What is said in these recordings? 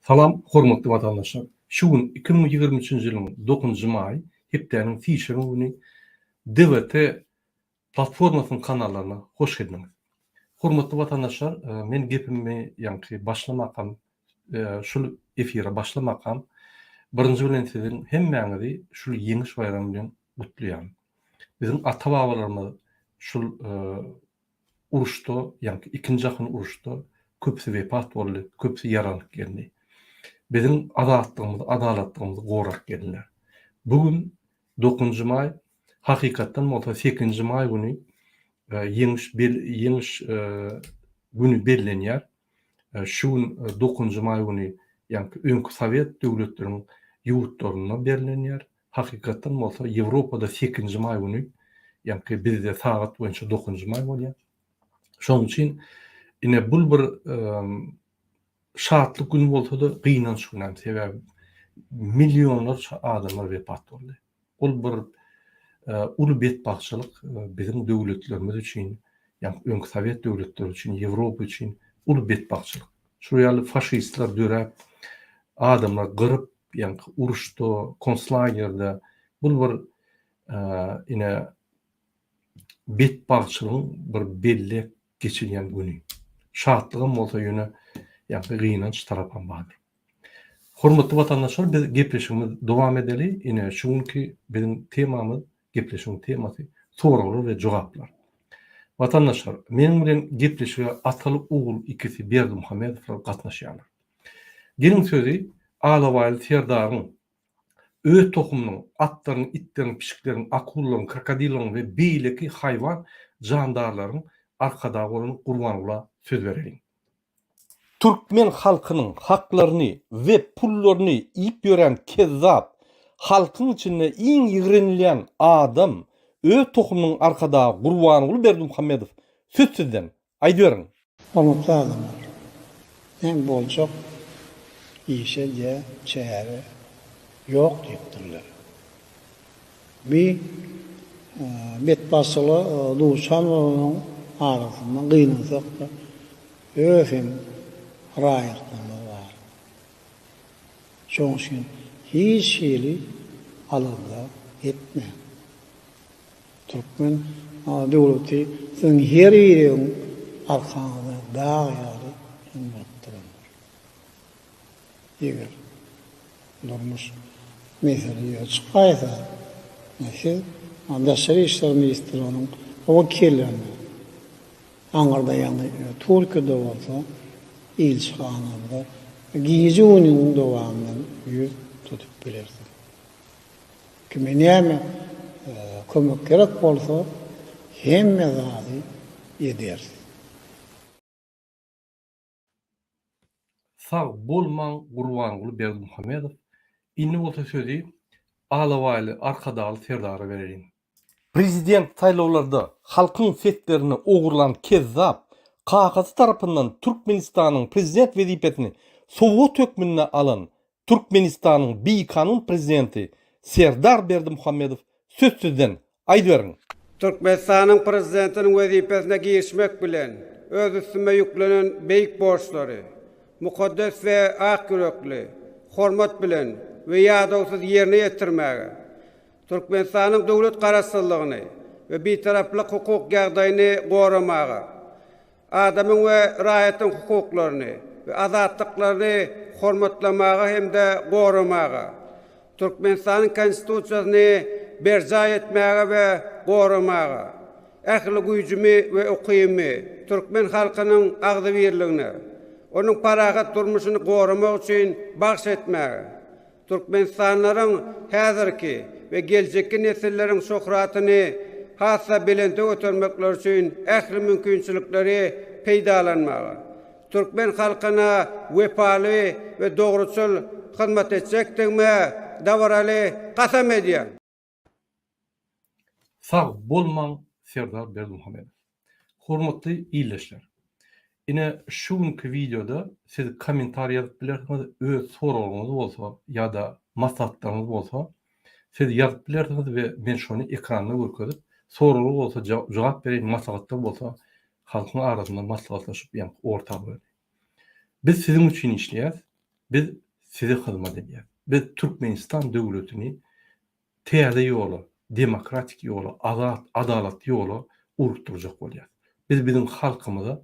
Salam hormatly watandaşlar! Şu gün 2023-nji ýylyň 9-njy maýy, hepdäniň sişenbe güni DWT platformasynyň kanallaryna hoş geldiňiz. Hormatly watandaşlar, men gepimi ýaňky başlamakam, şul efire başlamakam, birinji bilen siziň hemmäňizi şul Ýeňiş baýramy bilen gutlaýan. Biziň ata-babalarymyz şul uruşda, ýaňky ikinji jahan uruşda köpüsi wepat boldy, köpüsi ýaralanyp geldi. Biziň azatlygymyzy, adalatlygymyzy gorap geldiler. Bu gün dokuzynjy maý, hakykatdan bolsa sekizinji maý güni Ýeňiş Ýeňiş güni bellenýär. Şu gün dokuzynjy maý güni ýaňky öňki sowet döwletleriň ýurtlarynda bellenýär. Hakykatdan bolsa Ýewropada sekizinji maý güni, ýaňky bizde sagat boýunça dokuzynjy maý bolýar. Şonuň üçin ine bul bir şatlyk güni bolsa-da gynanç günem. Sebäbi millionlarça adamlar wepat boldy. Ol bir uly betbagtçylyk biziň döwletlerimiz üçin, ýagny öňki sowet döwletleri üçin, Ýewropa üçin uly betbagtçylyk. Şu ýaly faşistler döräp, adamlar gyryp, ýaňky uruşda, konslagerde bul bir ine betbagtçylygyň bir belli geçilýän güni. Şatlygam bolsa ýöne ýaňky gynanç tarapam bardyr. Hormatly watandaşlar biz gepleşigimizi dowam edeli. Ine şu günki biziň temamyz, gepleşigiň temasy soraglar we jogaplar. Watandaşlar, meniň bilen gepleşige ataly ogul ikisi Berdimuhamedowlar gatnaşýarlar. Geliň sözi Alabaýly serdaryň öz tohumynyň, atlaryň, itleriň, pişikleriň, akullaryň, krokodilleriň we beýleki haýwan jandarlaryň arkadagy bolan Gurbangula söz bereliň. Türkmen halkynyň haklaryny we pullaryny iýip ýören kezzap, halkyň içinde iň ýigrenilýän adam, öz tohumynyň arkadagy Gurbanguly Berdimuhamedow söz sizden! Aýdyberiň! Hormatly adamlar! Näme boljak işe diýä çäre ýok diýipdirler. Bi betbagtçylyga duçar bolanyň arasynda gynansak-da öz hem raýatlarymyz bar. Şonuň üçin hiç hili alada etmäň. Türkmen döwleti siziň her biriňiň arkaňyzda dag ýaly hem bolup durandyr. Eger durmuş mesele ýüze çykaýsa, siz Daşary işler ministrliginiň wekillerine, aňyrda ýagny Türkiýede bolsa ilçihanamyza gije-gündiziň dowamynda ýüz tutup bilersiňiz. Kime näme kömek gerek bolsa hemme zady ederis. Sag bolmaň Gurbanguly Berdimuhamedow indi bolsa sözi Alabaýly Arkadagly Serdara bereliň. Prezident saýlawlarda halkyň seslerini ogurlan kezzap, kakasy tarapyndan Türkmenistanyň prezident wezipesini sowgat hökmünde alan Türkmenistanyň bikanun prezidenti Serdar Berdimuhamedow söz sizden, aýdyberiň! Türkmenistanyň Prezidentiniň wezipesine girişmek bilen, öz üstüme ýüklenen beýik borçlary mukaddes we ak ýürekli, hormat bilen we ýadawsyz ýerine ýetirmäge, Türkmenistanyň döwlet Garaşsyzlygyny we Bitaraplyk hukuk ýagdaýyny goramaga, Adamyň we raýatyň hukuklaryny we azatlyklaryny hormatlamaga hem-de goramaga, Türkmenistanyň Konstitusiýasyny berjaý etmäge we goramaga, ähli güýjümi we ukybymy türkmen halkynyň agzybirligine, onuň parahat durmuşyny goramak üçin bagyş etmäge, Türkmenistanlylaryň häzirki we geljekki nesilleriň şöhratyny has-da belente götermekleri üçin ähli mümkinçilikleri peýdalanmaga, türkmen halkyna wepaly we dogruçyl hyzmat etjekdigime dabaraly kasam edýän. Sag bolmaň Serdar Berdimuhamedow. Hormatly ildeşler. Ine şu günki wideoda siz kommentariý ýazyp bilersiňiz öz soraglaryňyz bolsa ýa-da maslahatlaryňyz bolsa siz ýazyp bilersiňiz we men şony ekranda görkezip soraglar bolsa jogap bereýin maslahatlar bolsa halkyň arasynda maslahatlaşyp ýaňky orta goýaly. Biz siziň üçin işleýäs. Biz size hyzmat edýäs. Biz Türkmenistan döwletini täze ýola, demokratik ýola, azat, adalatly ýola ugrukdyrjak bolýas. Biz biziň halkymyza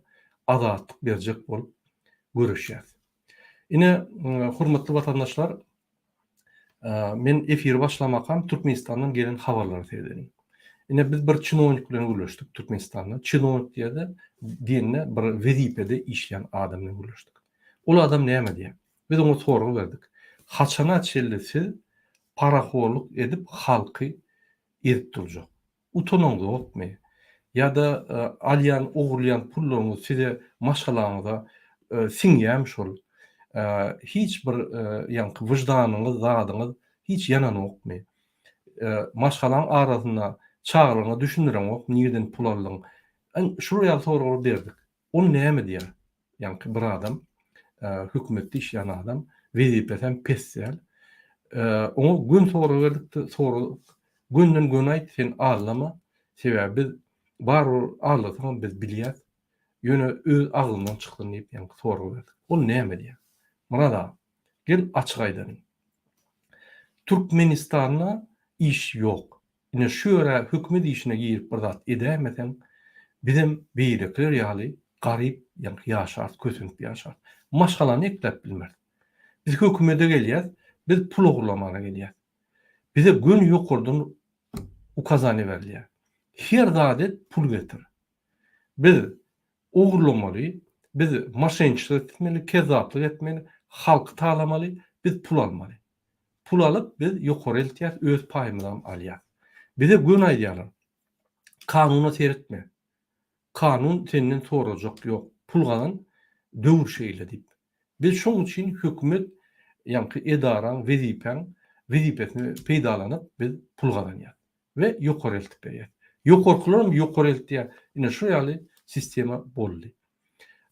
azatlyk berjek bolup göreşýäs. Ine, hormatly watandaşlar, men efiri başlamakam Türkmenistandan gelen habarlara seredeliň. Ine, biz bir çinownik bilen gürleşdik Türkmenistanda. Çinownik diýende, diýende bir wezipede işleýän adam bilen gürleşdik. Ol adam näme diýýär? Biz oňa sorag berdik. Haçana çenli siz parahorluk edip halky ezip durjak? Utanaňzokmy? Ýa-da alýan, ogurlaýan pullaryňyz size, maşgalaňyza siňýämi şol? Hiç bir ýaňky wyždanyňyz, zadyňyz hiç ýananokmy? Maşgalaň arasynda çagalaryňa düşündireňokmy nirden pul aldyň? Şular ýaly soraglary berdik. Ol näme diýýär? Ýaňky bir adam, hökümetde işleýän adam, wezipesi hem pes däl. Oňa göni sorag berdik-de, sorag gönden-göni aýt, sen aldama. Sebäbi biz barybir aldasaňam biz bilýäs. Ýöne öz agzyňdan çyksyn diýip ýaňky sorag berdik. Ol näme diýýär? Myrat aga, gel açyk aýdalyň. Türkmenistanda iş ýok. Ine şu ýere hökümet işine girip bir zat edäýmeseň, bizem beýlekiler ýaly garyp ýaşarys, kösenip ýaşarys. Maşgalany ekläp bilmeris. Biz hökümede gelýäs, biz pul ogurlamana gelýäs. Bize göni ýokardan ukazaniýa berilýär. Her zat et, pul getir. Biz ogurlamaly, biz moşenniçelik etmeli, kezzaplyk etmeli, halky talamaly, biz pul almaly. Pul alyp biz ýokary eltýäs, öz paýymyzam alýas. Bize göni aýdýarlar. Kanuna seretme. Kanun senden sorajak ýok. Pul gazan, döwür şeýle diýip. Biz şoň üçin hökümet ýaňky edaraň, wezipäň wezipesini peýdalanyp biz pul gazanýas. We ýokary eltip berýäs. Ýokarkylaram ýokary eltýär. Ine şu ýaly sistema boldy.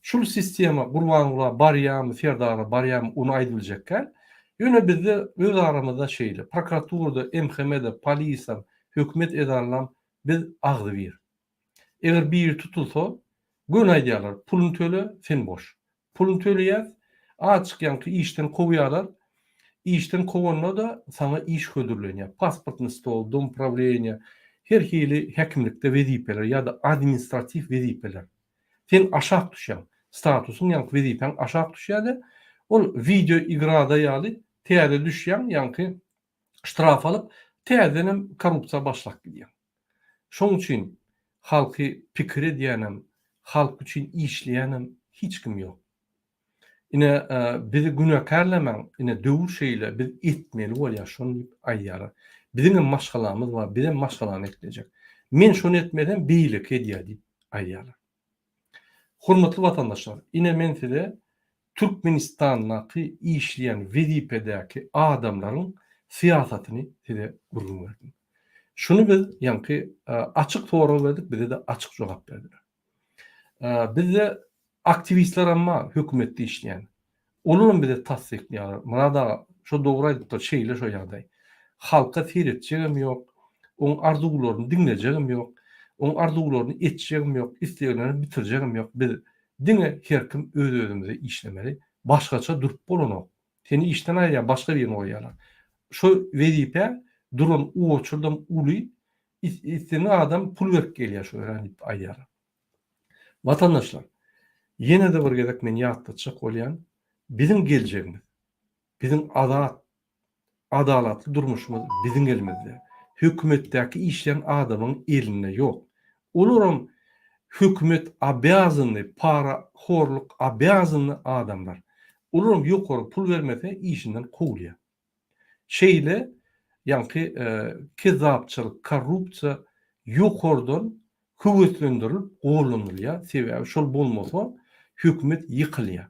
Şul sistema Gurbangula barýamy, Serdara barýamy ony aýdybiljek däl. Ýöne bizde öz aramyzda şeýle, prokuraturada, MHM-de, polisam, hökümet edaralaram biz agzybir. Eger biri tutulsa, göni aýdýarlar, puluny töle, sen boş. Puluny töleýäs, azajyk ýaňky işden kowýarlar. Işden kowanda-da saňa iş hödürlenýär. Pasportnyý stol, dom prawleniýa, her hili häkimlikde wezipeler ýa-da administratiw wezipeler. Sen aşak düşýäň. Statusyň ýaňky wezipäň aşak düşýär-de, ol wideo igrada ýaly täze düşýäň, ýaňky ştraf alyp, täzedenem korrupsiýa başlap gidýäň. Şoň üçin halky pikir edýänem, halk üçin işleýänem hiç kim ýok. Ine, bizi günäkärlemäň, ine döwür şeýle, biz etmeli bolýar şony diýip aýdýarlar. Biziňem maşgalamyz bar, bizem maşgalany eklejek. Men şony etmesem, beýleki edýär diýip aýdýarlar. Hormatly watandaşlar, ine men size Türkmenistandaky işleýän wezipedäki adamlaryň syýasatyny size gürrüň berdim. Şuny biz ýaňky açyk sorag berdik, bize-de açyk jogap berdiler. Bizde aktiwistlerem bar hökümetde işleýän. Olaram bize tassyklaýarlar. Myrat aga şo dogry aýdypdyr, şeýle şo ýagdaý. Halka seretjegem ýok, oň arzuwlaryny diňlejegem ýok, oň arzuwlaryny etjegem ýok, isleglerini bitirjegem ýok. Biz diňe her kim öz-özümize işlemeli. Başgaça durup bolanok. Seni işden aýyrýar, başga birini goýýarlar. Şo wezipä duran oçurdam uly, islendik adam pul berip gelýär şo ýere diýip aýdýarlar. Watandaşlar, ýene-de bir gezek men ýatlatjak bolýan, biziň geljegimiz, biziň azat, adalatly durmuşymyz biziň elimizde. Hökümetdäki işleýän adamyň elinde ýok. Olaram hökümet obýazanny, parahorluk obýazanny adamlar. Olaram ýokary pul bermese işinden kowulýar. Şeýle ýaňky kezzapçylyk, korrupsiýa ýokardan höweslendirilip gollanylýar, sebäbi şol bolmasa hökümet ýykylýar.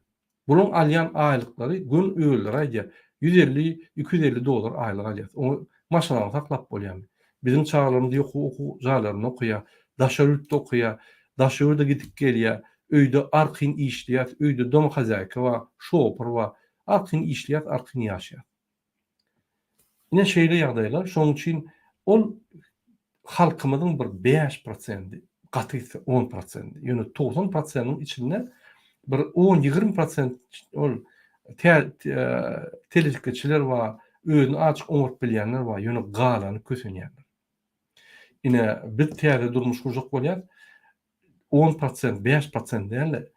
Bulaň alýan aýlyklary gön özleri aýdýar, 150, 250 dollar aýlyk alýas. Oňa maşgalaňy saklap bolýarmy? Biziň çagalarymyz ýokary okuw jaýlarynda okaýar, daşary ýurtda okaýar, daşary ýurda gidip gelýär, öýde arkaýyn işleýäs, öýde domhozýaýka bar, şopur bar. Arkaýyn işleýäs, arkaýyn ýaşaýas. Ine şeýle ýagdaýlar, şonuň üçin ol halkymyzyň bir 5 prosendi, gaty gitse 10 prosendi, ýöne 90 prosentiň içinde bir 10-20 prosent ol. Telekeçiler bar, özüni azajyk oňaryp bilýänler bar, ýöne galany kösenýärler. Ine, biz täze durmuş gurjak bolýas. On prosent, bäş prosent däl-de,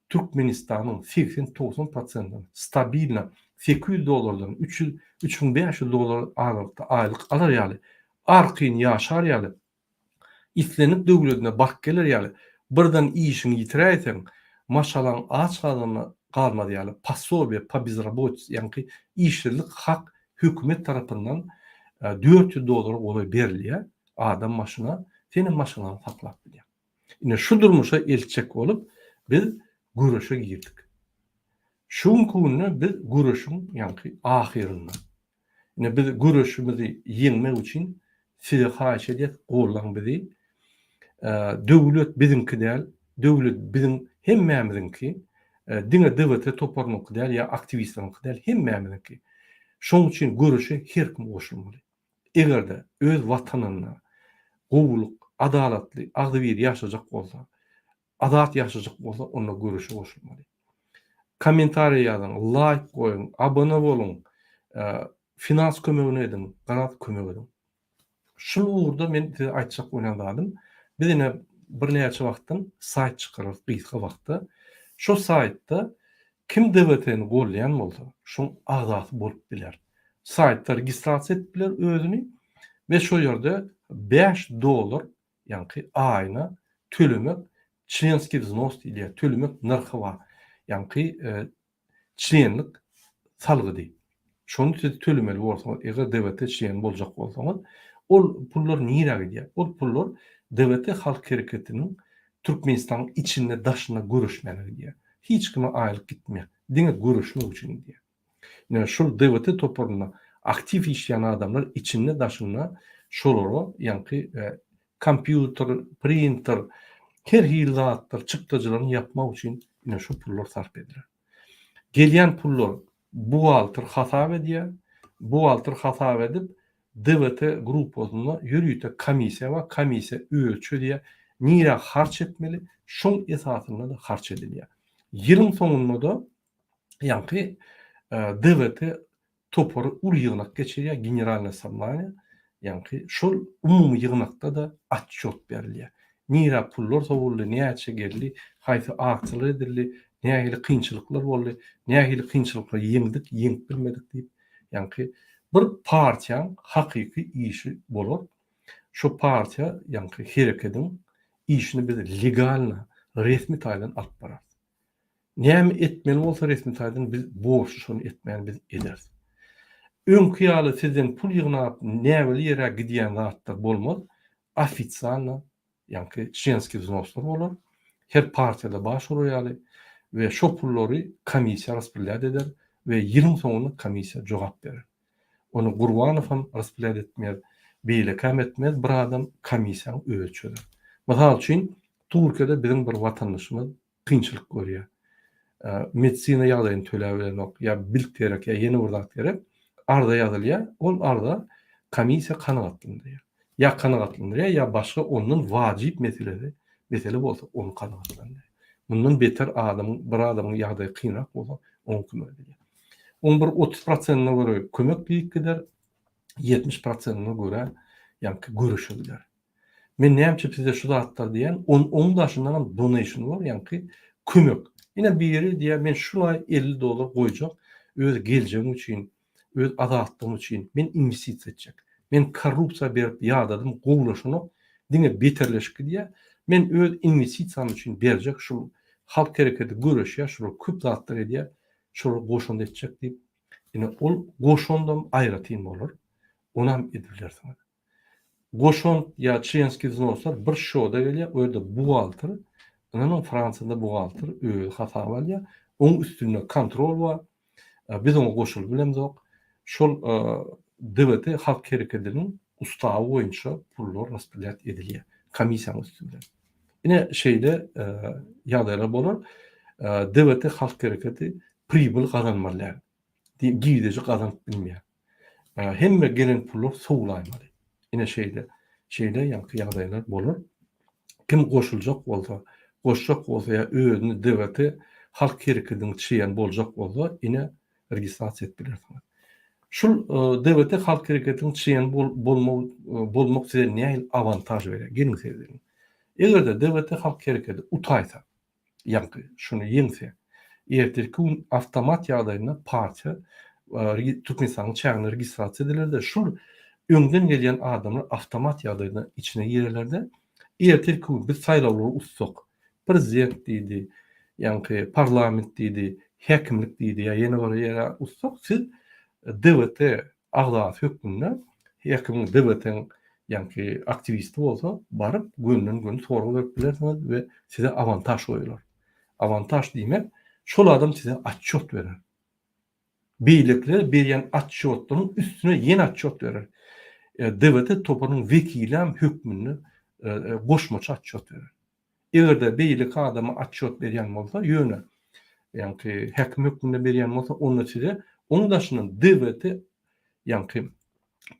Türkmenistanyň 80-90 prosentini stabilno 800 dollardan 300, 3500 dollar aralykda aýlyk alar ýaly, arkaýyn ýaşar ýaly, islendik döwledine baryp geler ýaly, birden işiňi ýitiräýseň, maşgalaň aç galmaz ýaly posobiýe po bezrabotisi, ýaňky işsizlik hak hökümet tarapyndan 400 dollara golaý berilýär adam başyna, senem maşgalaňy saklap bilýäň. Ine şu durmuşa eltjek bolup biz göreşe girdik. Şu günki günde biz göreşiň ýaňky ahyrynda. Ine biz göreşimizi ýeňmek üçin size haýyş edýäs gollaň bizi. Döwlet biziňki däl, döwlet biziň hemmämiziňki. Diňe DWT toparynyňky däl ýa aktiwistleriňki däl, hemmämiziňki. Şoň üçin göreşe her kim goşulmaly. Eger-de öz watanynda gowulyk, adalatly, agzybir ýaşajak bolsa, azat ýaşajak bolsa onda göreşe goşulmaly. Kommentariýa ýazyň, laýk goýuň, abone boluň, finans kömegini ediň, garaz kömek ediň. Şul ugurda men size aýtjak bolýan zadym, biz ine birnäçe wagtdan saýt çykararys gysga wagtda. Şo saýtda Kim DWT-ni goldaýan bolsa, şoň agzasy bolup biler. Saýtda registrasiýa edip biler özüni we şo ýerde 5 dollar, ýaňky aýyna tölemek çlenskiý wznos diýilýär, tölemek nyrhy bar. Ýaňky çlenlik salgydy. Şony siz tölemeli bolsaňyz, eger DWT çleni boljak bolsaňyz, ol pullar nirä gidýär? Ol pullar DWT halk hereketiniň Türkmenistanyň içinde daşynda göreşmäne gidýär. Hiç kime aýlyk gitmeýär. Diňe göreşmek üçin gidýär. Ine şol DWT toparynda aktiw işleýän adamlar içinde daşynda şolara ýaňky kompýuter, printer, her hili zatlar çykdajylaryny ýapmak üçin ine şu pullar sarp ediler. Gelýän pullar buhgalter hasap edýär. Buhgalter hasap edip, DWT gruppasynda ýörite komissiýa bar, komissiýa özi çözýär, nirä harç etmeli, şoň esasynda-da harç edilýär. Ýylyň soňunda-da ýaňky DWT topary uly ýygnak geçirýär, generalnyý sobraniýa, ýaňky şol umumy ýygnakda-da otçýot berilýär. Nirä pullar sowuldy, näçe geldi, haýsy aksiýalar edildi, nähili kynçylyklar boldy, nähili kynçylyklary ýeňdik, ýeňip bilmedik diýip, ýaňky bir partiýaň hakyky işi bolar. Şo partiýa, ýaňky herekediň işini biz legalno, resmi taýdan alyp bararys. Näme etmeli bolsa resmi taýdan biz borçly şony etmäni biz ederis. Öňki ýaly sizden pul ýygnap näbelli ýere gidýän zatlar bolmaz. Ofitsialno ýaňky çlenskiý wznoslar bolar. Her partiýada bar şolar ýaly we şo pullary komissiýa raspredlýat eder we ýylyň soňunda komissiýa jogap berer. Ony Gurbanow hem raspredlýat etmez, beýlekäm etmez bir adam komissiýaň özi çözer. Mysal üçin Türkiýede biziň bir watandaşymyz kynçylyk görýär. Medisina ýagdaýyny töläp bilenok, ýa bilt gerek, ýa ýene bir zat gerek. Arza ýazylýar, ol arza komissiýa kanagatlandyrýar. Ýa kanagatlandyrýar, ýa başga ondan wajyp meselesi, mesele bolsa ony kanagatlandyrýar. Mundan beter adamyň, bir adamyň ýagdaýy kynrak bolsa, oňa kömek edilýär. Oň bir 30 prosentine görä kömek diýip gider, 70 prosentine görä ýaňky göreşe gider. Men näme üçin size şu zatlary diýýän, on oň daşyndanam donation bar, ýaňky kömek. Ine biri diýýär, men şu aý 50 dollar goýjak, öz geljegim üçin, öz azatlygym üçin men inwestisiýa etjek. Men korrupsiýa berip ýadadym, gowulaşanok, diňe beterleşip gidýär. Men öz inwestisiýam üçin berjek, şu halk hereketi göreşýär, şular köp zatlar edýär, şolar goşant etjek diýip, ine ol goşandam aýratyn bolar, onam edip bilersiňiz. Goşant ýa çlenskiý wznoslar bir şoda gelýär, o ýerde buhgalter, ynanyň Fransiýada buhgalter özi hasaba alýar, oň üstünde kontrol bar, biz oňa goşulyp bilemzok. Şol DWT halk herekediniň ustawy boýunça pullar raspredlýat edilýär, komissiýanyň üsti bilen. Ine şeýle ýagdaýlar bolar. DWT halk herekedi pribyl gazanmaly däl. Girdeji gazanyp bilmeýär. Hemme gelen pullar sowulaýmaly. Ine şeýle, şeýle ýaňky ýagdaýlar bolar. Kim goşuljak bolsa, goşjak bolsa ýa özüni DWT. Halk hereketiniň çleni boljak bolsa, ine registrasiýa edip bilersiňiz. Şul DWT Halk hereketiniň çleni bolmak bolmak size nähili awantaž berýär? Geliň seredeliň. Eger-de DWT Halk hereketi utaýsa, ýaňky şuny ýeňse, ertirki gün awtomat ýagdaýynda partiýa Türkmenistanyň çäginde registrasiýa ediler-de, şul öňden gelýän adamlar awtomat ýagdaýda içine girerler-de, ertirki gün biz saýlawlary utsak, prezident diýdi, ýaňky parlament diýdi, häkimlik diýdi ýa ýene bir ýere utsak, siz DWT agzasy hökmünde häkimiň DWT-iň ýaňky aktiwisti bolsa, baryp gönden-göni sorag berip bilersiňiz we size awantaž goýular. Awantaž diýmek, şol adam size otçýot berer. Beýlekiler berýän otçýotlaryň üstüne ýene otçýot berer. DWT toparynyň wekilam hökmünde goşmaça otçýot berer. Eger-de beýleki adama otçýot berýän bolsa, ýöne ýaňky häkim hökmünde berýän bolsa, onda size oň daşyndan DWT ýaňky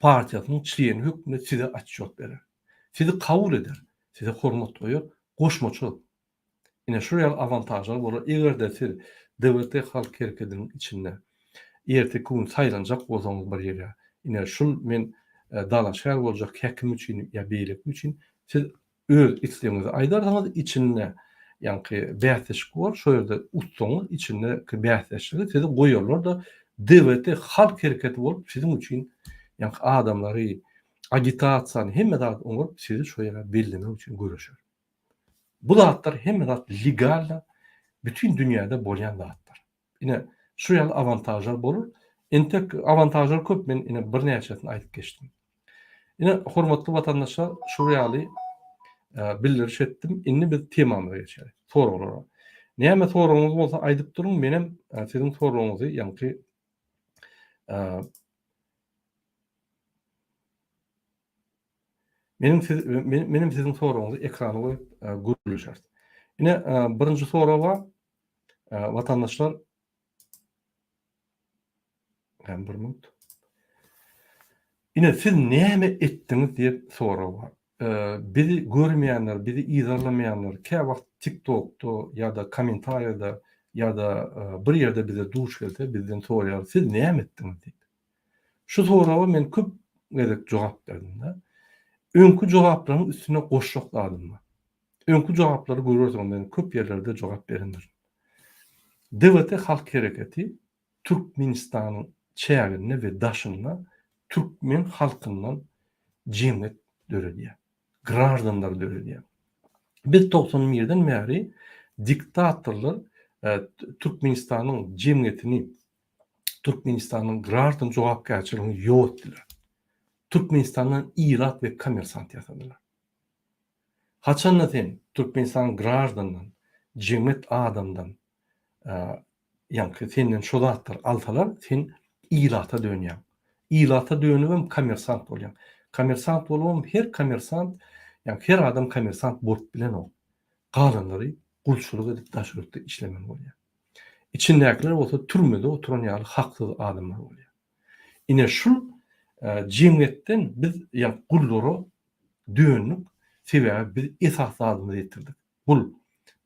partiýasynyň çleni hökmünde size otçýot berer. Sizi kabul eder, size hormat goýar, goşmaça Ine şul ýaly awantažlar bolar. Eger-de siz DWT halk herekediniň içinde erteki gün saýlanjak bolsaňyz bir ýere, ine şul men dalaşgär boljak häkim üçin ýa beýleki üçin siz öz islegiňizi aýdarsyňyz, içinde ýaňky bäsleşik bor, şo ýerde utsaňyz içindeki bäsleşige sizi goýarlar-da DWT halk hereketi bolup siziň üçin ýaňky adamlary, agitasiýany hemme zady oňaryp sizi şo ýere bellemek üçin göreşer. Bu zatlar hemme zat legalno bütin dünýäde bolýan zatlar. Ine şu ýaly awantažlar bolar. Entek awantažlar köp men ine birnäçesini aýdyp geçdim. Ine hormatly watandaşlar şu ýaly bildiriş etdim. Indi biz temamyza geçeris. Soraglara. Näme soragyňyz bolsa aýdyp duruň menem siziň soragyňyzy ýaňky Meniň siz menem siziň soragyňyzy ekrana goýup gürleşeris. Ine birinji sorag bar. Watandaşlar Hem bir minut. Ine siz näme etdiňiz diýip sorag bar. Bizi görmeýänler, bizi yzarlamaýanlar käwagt TikTokda ýa-da kommentariýada ýa-da bir ýerde bize duş gelse bizden soraýar, siz näme etdiňiz diýip. Şu soraga men köp gezek jogap berdim-de. Öňki jogaplaryň üstüne goşjak zadym bar. Öňki jogaplary görersiňiz men köp ýerlerde jogap berendirin. DWT halk hereketi Türkmenistanyň çäginde we daşynda türkmen halkyndan jemgyýet döredýär. Graždanlar döredýär. Biz 91-den bäri diktatorlar Türkmenistanyň jemgyýetini Türkmenistanyň graždan jogapkärçiligini ýok etdiler. Türkmenistandan ilat we kommersant ýasadylar. Haçanda sen Türkmenistanyň graždandan, jemgyýet adamdan ýaňky senden şo zatlary alsalar, sen ilata dönýäň. Ilata dönübem kommersant bolýaň. Kommersant bolubam her kommersant, ýaňky her adam kommersant bolup bilenok. Galanlary gulçulyk edip daşary ýurtda işlemeli bolýar. Içindäkiler bolsa türmede oturan ýaly haksyz adamlar bolýar. Ine şul jemgyýetden biz ýa gullara döndük, sebäbi biz esasy zadymyzy ýitirdik. Bul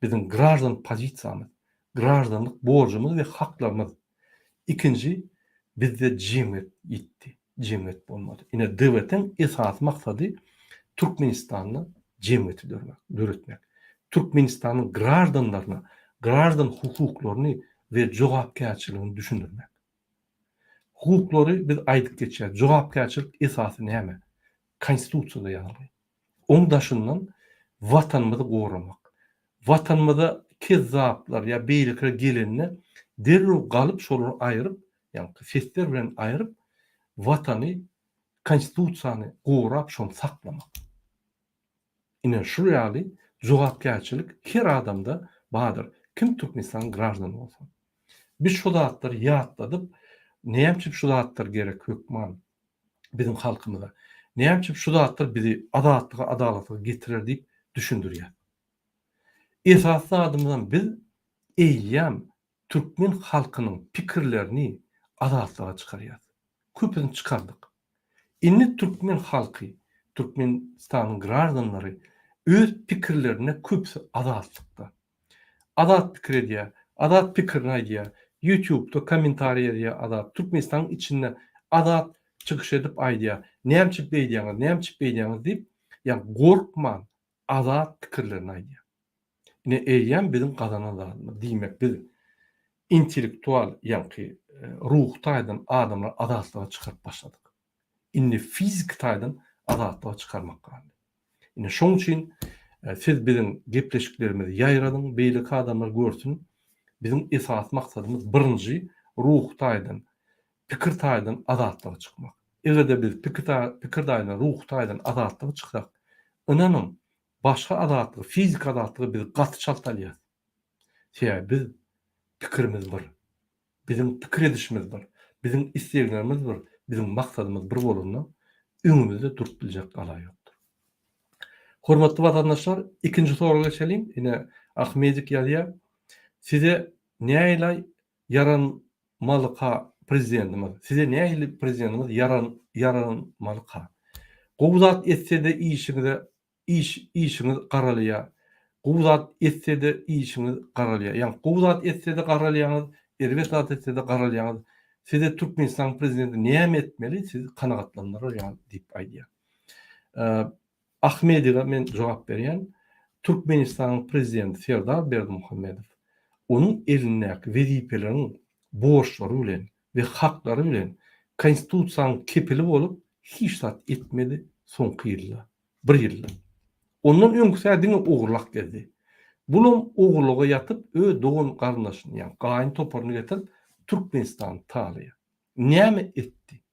biziň graždan pozisiýamyz, graždanlyk borjumyz we haklarymyz. Ikinji bizde jemgyýet ýitdi, jemgyýet bolmady. Ine DWT-iň esasy maksady Türkmenistanda jemgyýeti döretmek. Türkmenistanyň graždanlaryna graždan hukuklaryny we jogapkärçiligini düşündirmek. Hukuklary biz aýdyp geçýäris. Jogapkärçilik esasy näme? Konstitusiýada ýazylgy. Oň daşyndan Watanymyzy goramak. Watanymyza kezzaplar ýa beýlekiler gelende derrew galyp şolary aýryp, ýaňky sesler bilen aýryp, Watany, Konstitusiýany gorap şony saklamak. Ine şul ýaly jogapkärçilik her adamda bardyr. Kim Türkmenistanyň graždany bolsa. Biz şu zatlary ýatladyp, näme üçin şu zatlar gerek hökman biziň halkymyza? Näme üçin şu zatlar bizi azatlyga, adalatlyga getirer diýip düşündirýär. Esasy zadymyzam biz eýýäm türkmen halkynyň pikirlerini azatlyga çykarýas. Köpüsini çykardyk. Indi türkmen halky, Türkmenistanyň graždanlary öz pikirlerinde köpüsi azatlykda. Azat pikir edýär. Azat pikirini aýdýar. Ýutubda kommentariý ýazýar Azat. Türkmenistanyň içinde Azat çykyş edip aýdýar. Näme üçin beýdýäňiz, näme üçin beýdýäňiz diýip, ýagny gorkman azat pikirlerini aýdýar. Ine eýýäm biziň gazanan zadymyz. Diýmek biz intellektual ýaňky ruhy taýdan adamlary azatlyga çykaryp başladyk. Indi fiziki taýdan azatlyga çykarmak galdy. Ine şoň üçin siz biziň gepleşiklerimizi ýaýradyň, beýleki adamlar görsün. Biziň esasy maksadymyz birinji ruhy taýdan, pikir taýdan azatlyga çykmak. Eger-de biz pikir taýdan, ruhy taýdan azatlyga çyksak, ynanyň, başga azatlygy, fiziki azatlygy biz gaty çalt alýas. Sebäbi biz pikirimiz bir. Biziň pikir edişimiz bir, biziň isleglerimiz bir, biziň maksadymyz bir bolanda, öňümizde durup biljek gala ýokdur. Hormatly watandaşlar, ikinji soraga geçeliň. Ine, Ahmedik ýazýar. Size nähili ýaranmalyka prezidentimiz? Size nähili prezidentimiz ýaran ýaranmalyka? Gowy zat etse-de işiňize Iş işiňiz garalýar. Gowy zat etsede işiňiz garalýar. Ýagny gowy zat etsede garalýaňyz, erbet zat etsede garalýaňyz. Size Türkmenistanyň prezidenti näme etmeli sizi kanagatlandyrar ýaly diýip aýdýar. Ahmediga men jogap berýän. Türkmenistanyň prezidenti Serdar Berdimuhamedow onuň elindäki wezipeleriň borçlary bilen we haklary bilen konstitusiýanyň kepili bolup hiç zat etmedi soňky ýylda. Bir ýylda. Ondan öňküsä diňe ogurlak gezdi. Bulam ogurlyga ýatyp öz dogan garyndaşyny ýa gaýyn toparyny getirip Türkmenistany talaýar. Näme etdi?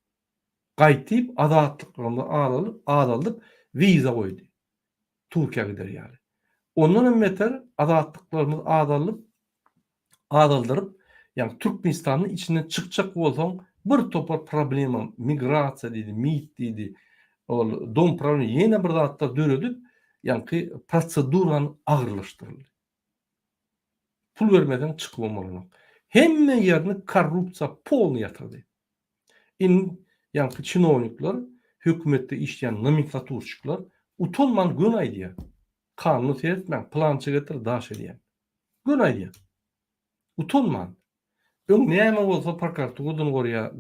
Gaýtyp azatlyklarymyzy azaldyp wiza goýdy. Türkiýä gider ýaly. Ondanam beter azatlyklarymyzy azaldyp azaldyryp, ýagny Türkmenistanyň içinden çykjak bolsaň bir topar problema, migrasiýa diýdi, MIT diýdi, ol dom problema ýene bir zatlar döredip, ýaňky prosedurany agyrlaşdyryldy. Pul bermeseň çykybam bolanok. Hemme ýerini korrupsiýa polny ýatyrdy. Indi ýaňky çinownikler, hökümetde işleýän nomenklaturçikler utanman göni aýdýar. Kanuna seretmäň, pylança getir, daş edýän. Göni aýdýan. Utanman. Öň näme bolsa prokuraturadan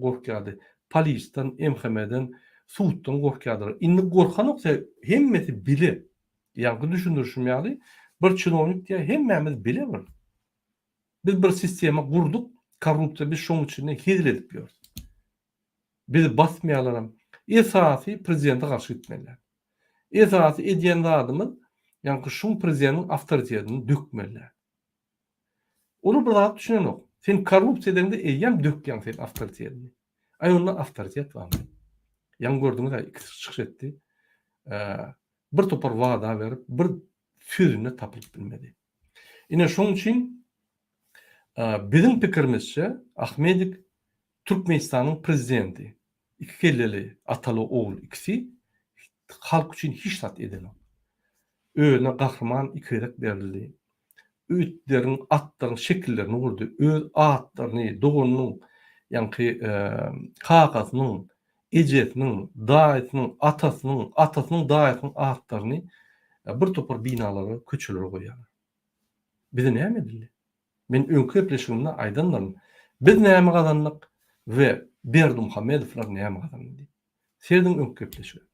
gorkýardy, polisden, MHM-den, suddan gorkýardylar. Indi gorkanok sebäbi hemmesi bile. Ýaňky düşündirişim ýaly bir çinownik diýýär hemmämiz bile bir. Biz bir sistema gurduk, korrupsiýa biz şoň içinde hezil edip ýörüs. Bizi basmaýarlaram. Esasy prezidente garşy gitmeliler. Esasy edýän zadymyz ýaňky şuň prezidentiň awtoritetini dökmeliler. Olar bir zat düşünenok. Sen korrupsiýa edeňde eýýäm dökýäň sen awtoritetini. Aý onda awtoritet barmy? Ýaňy gördüňiz-ä ikisi çykyş etdi. Bir topar wada berip, bir sözünde tapylyp bilmedi. Ine şoň üçin biziň pikirimizçe Ahmedik Türkmenistanyň prezidenti iki kelleli ataly ogul ikisi halk üçin hiç zat edenok. Özüne gahryman iki gezek berildi. Itleriň, atlaryň şekillerini gurdy. Öz atlaryny, doganynyň, ýaňky kakasynyň, ejesiniň, daýysynyň, atasynyň, atasynyň daýysynyň atlaryny bir topar binalara, köçelere goýýarlar. Bize näme edildi? Men öňki gepleşigimde aýdandyryn. Biz näme gazandyk we Berdimuhamedowlar näme gazandy diýip. Serediň öňki gepleşige.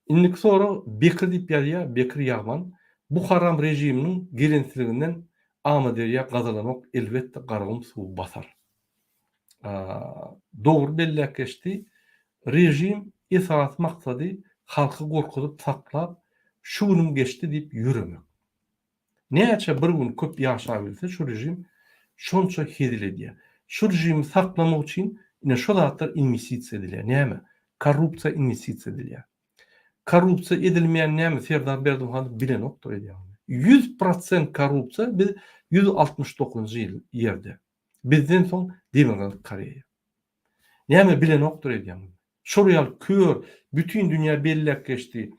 Indiki sorag Bekir diýip ýazýar, Bekir Ýagman. Bu haram režiminiň gelensiliginden Amyderýa gazylanok elbetde Garagum suwy basar. Dogry belläp geçdi. Režim esasy maksady halky gorkuzyp saklap şu günüm geçdi diýip ýöremek. Näçe bir gün köp ýaşabilse şu režim şonça hezil edýär. Şu režimi saklamak üçin ine şo zatlar inwestisiýa edilýär. Näme? Korrupsiýa inwestisiýa edilýär. Korrupsiýa edilmeýän näme Serdar Berdimuhamedow bilenokdyr edýänini. 100% korrupsiýa biz 169-njy ýyl ýerde. Bizden soň Demirgazyk Koreýa. Näme bilenokdyr edýäňiz. Şol ýaly kör, bütin dünýä belläp geçdi.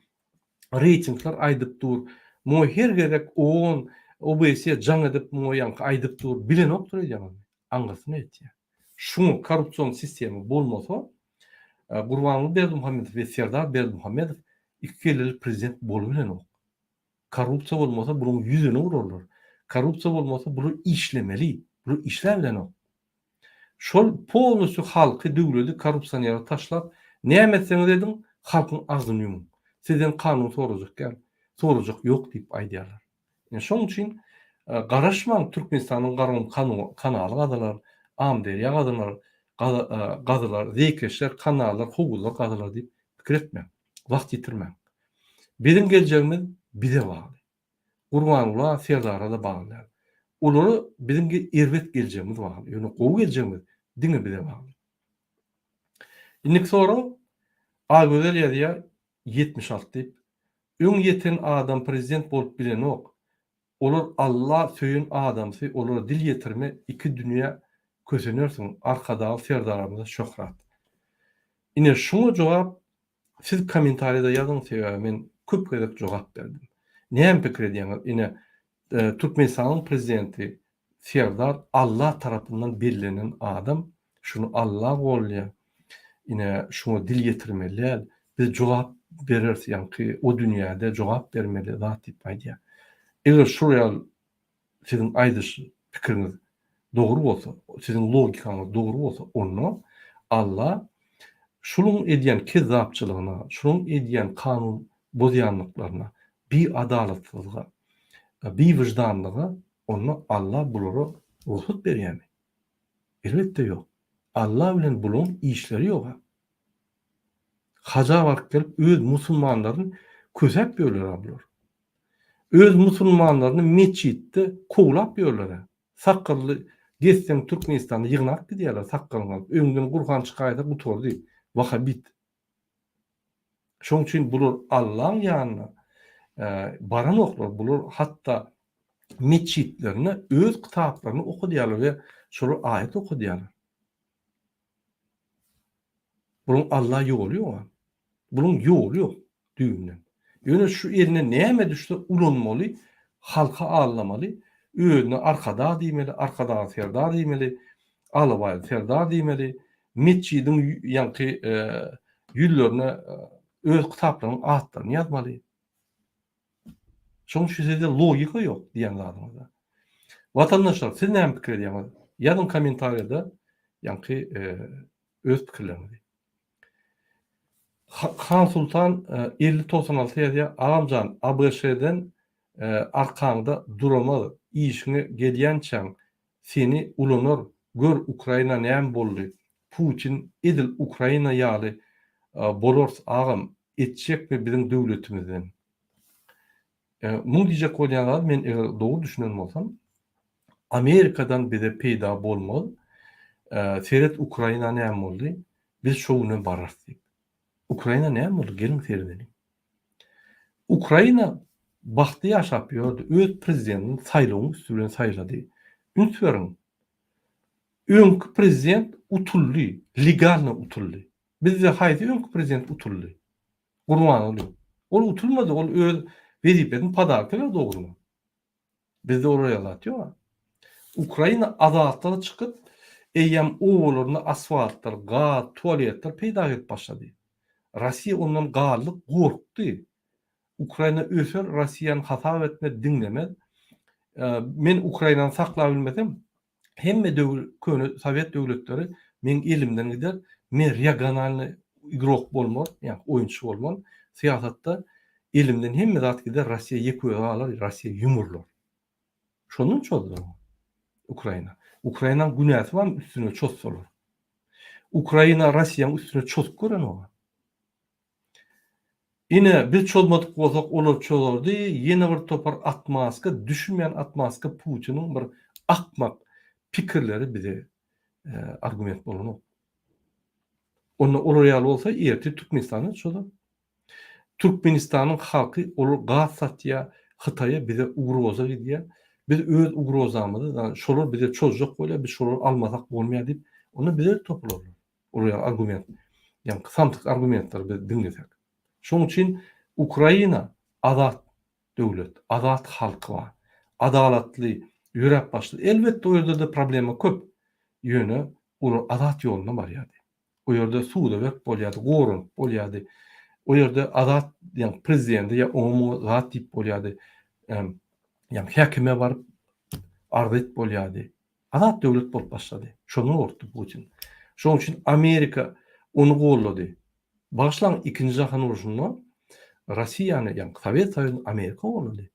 Reýtingler aýdyp dur. Muňa her gezek OON, OBSE jaň edip muňa ýaňky aýdyp dur. Bilenokdyr edýäňiz. Aňyrsyna ýetýär. Şuň korrupsion sistema bolmasa, Gurbanguly Berdimuhamedow we Serdar Berdimuhamedow iki kelleli prezident bolubilenok. Korrupsiýa bolmasa bunuň ýüzüne urarlar. Korrupsiýa bolmasa bular işlemeli. Bular işläbilenok. Şol polnusýu halky döwledi korrupsionere taşlap näme etseňiz ediň halkyň agzyny ýumuň. Sizden kanun sorajak däl. Sorajak ýok diýip aýdýarlar. Ine şoň üçin garaşmaň Türkmenistanyň Garagum kanaly gazylar, Amyderýa gazylar, gazylar, zeýkeşler, kanallar, howuzlar gazylar diýip pikir etmäň. Wagt ýitirmäň. Biziň geljegimiz bize bagly. Gurbangula Serdara-da bagly däl. Olara biziň erbet geljegimiz bagly. Ýöne gowy geljegimiz diňe bize bagly. Indiki sorag Aýgözel ýazýar 76 diýip. Öň ýeten adam prezident bolup bilenok. Olar Alla söýen adamsy olara dil ýetirme iki dünýä kösenersiň Arkadagly Serdarymyza şöhrat. Ine şuňa jogap Siz kommentariýada ýazyň sebäbi men köp gezek jogap berdim. Näme pikir edýäňiz ine Türkmenistanyň prezidenti Serdar Alla tarapyndan bellenen adam şuny Alla golýa ine şuňa dil ýetirmeli däl biz jogap bereris ýaňky o dünýäde jogap bermeli zat diýip aýdýar. Eger şul ýaly siziň aýdyş pikiriňiz dogry bolsa, siziň logikaňyz dogry bolsa, onda Alla şunuň edýän kezzapçylygyna, şunuň edýän kanun bozýanlyklaryna, biadalatsyzlyga, biwyždanlyga onda Alla bulara rugsat berýärmi? Elbetde ýok. Alla bilen bulaň işleri ýoga. Haja baryp gelip öz musulmanlaryny kösäp ýörler-a bular. Öz musulmanlaryny metjitde kowlap ýörler-ä. Sakgally gezseň Türkmenistanda ýygnap gidýärler sakgalyňy alyp. Öňüňden Gurhan çykaýsa gutardy. Wahabit. Şoň üçin bular Allaň ýanyna baranoklar. Bular hatda metjitlerinde öz kitaplaryny okadýarlar we şolar aýat okadýarlar. Buluň Alla ýoly ýok-a. Buluň ýoly ýok düýbünden. Ýöne şu eline näme düşse ulanmaly, halky aldamaly, özüne Arkadag diýmeli, Arkadag Serdar diýmeli, Alabaý Serdar diýmeli, metjidiň ýaňky ýüzlerine öz kitaplarynyň atlaryny ýazmaly. Şonuň üçin sizde logika ýok diýen zadyňyzda. Watandaşlar siz näme pikir edýäňiz? Ýazyň kommentariýada ýaňky öz pikirleriňizi. Han Sultan 50 96 ýazýar, Agamjan ABŞ-den arkaňda duramaz, işiňe gelýänçäň seni ulanar, gör Ukraina näme boldy, Putin edil Ukraina ýaly bolarys agam, etjekmi biziň döwletimizden. Muň diýjek bolýan zady men eger dogry düşünen bolsam, Amerikadan bize peýda bolmaz, seret Ukraina näme boldy, biz şo güne bararys diýip. Ukraina näme boldy geliň seredeliň. Ukraina bagtly ýaşap ýördi, öz prezidentini saýlawyň üsti bilen saýlady. Üns beriň, öňki prezident utuldy, legalno utuldy. Bizde haýsy öňki prezident utuldy? Gurbanguly. Ol utulmady, ol öz wezipesini podarka berdi ogluna. Bizde olar ýaly zat ýok. Ukraina azatlyga çykyp, eýýäm obalarynda asfaltlar, gaz, tualetler peýda gelip başlady. Russiýa ondan galdy, gorkdy. Ukraina öser, Russiýany hasap etmez, diňlemez. Men Ukrainany saklap bilmesem, hemme döwür köne sowet döwletleri meň elimden gider, men regionalnyý igrok bolmar, ýagny oýunçy bolman, syýasatda elimden hemme zat gider, Russiýa ýeke özi galar, Russiýa ýumrular. Şondan çozdular Ukraina. Ukrainanyň günäsi barmy üstüne çozsalar? Ukraina Russiýanyň üstüne çozup görenok. Ine, biz çozmadyk bolsak, olar çozardy, ýene bir topar atmaska, düşünmeýän atmaska Putiniň bir akmak pikirleri bize argument bolanok. Onda olar ýaly bolsa, ertir Türkmenistanda çozar. Türkmenistanyň halky olar gaz satýar, Hytaýa bize ugroza gidýär. Biz öz ugrozamyzy, şolar bize çozjak bolýar, biz şolary almasak bolmaýar diýip, onda bize topularlar. Olar ýaly argument, ýagny samsyk argumentleri biz diňlesek. Şonuň üçin Ukraina azat döwlet, azat halky bar. Adalatly ýöräp başlady. Elbetde o ýerde-de problema köp. Ýöne olar azat ýoluna barýardy. O ýerde suda berip bolýardy, goranyp bolýardy. O ýerde azat, ýagny prezidente ýa oňa muňa zat diýip bolýardy. Ýagny häkime baryp. Arz et bolýardy. Azat döwlet bolup başlady. Şondan gorkdy Putin. Şonuň üçin Amerika ony gollady. Bagyşlaň ikinji jahan urşunda Rossiýany ýagny Sowet Soýuzyny Amerika gollady.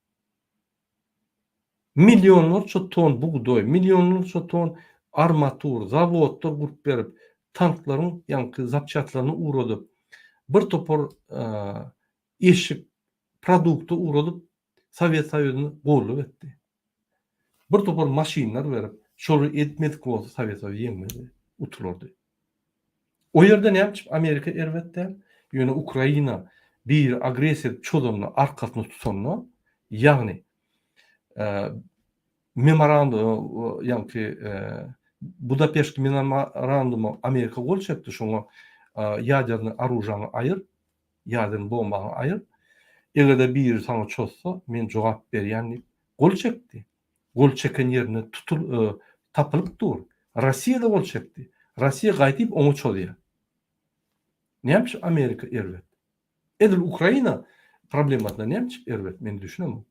Millionlarça ton bugdaý, millionlarça ton armatur, zawodlar gurup berip, tanklaryň ýaňky zapçastlaryny ugradyp, bir topar eşik, produkty ugradyp, Sowet Soýuzyny gollup etdi. Bir topar maşynlar berip, şolary etmedik bolsa Sowet Soýuzy ýeňmezdi, utulardy. O ýerde näme üçin Amerika erbet däl, ýöne Ukraina biri agressiýa edip çozanda, arkasyny tutanda, ýagny memorandum, ýaňky Budapeşt memorandumy Amerika gol çekdi, şoňa ýaderny oružaňy aýyr, ýaderny bombaňy aýyr, eger-de biri saňa çozsa, men jogap berýän diýip gol çekdi. Gol çeken ýerinde tutul tapylyp dur. Rossiýa-da gol çekdi. Rossiýa gaýdyp oňa çozýar. Näme üçin Amerika erbet? Edil Ukraina problemasyna näme üçin erbet? Men düşünemok.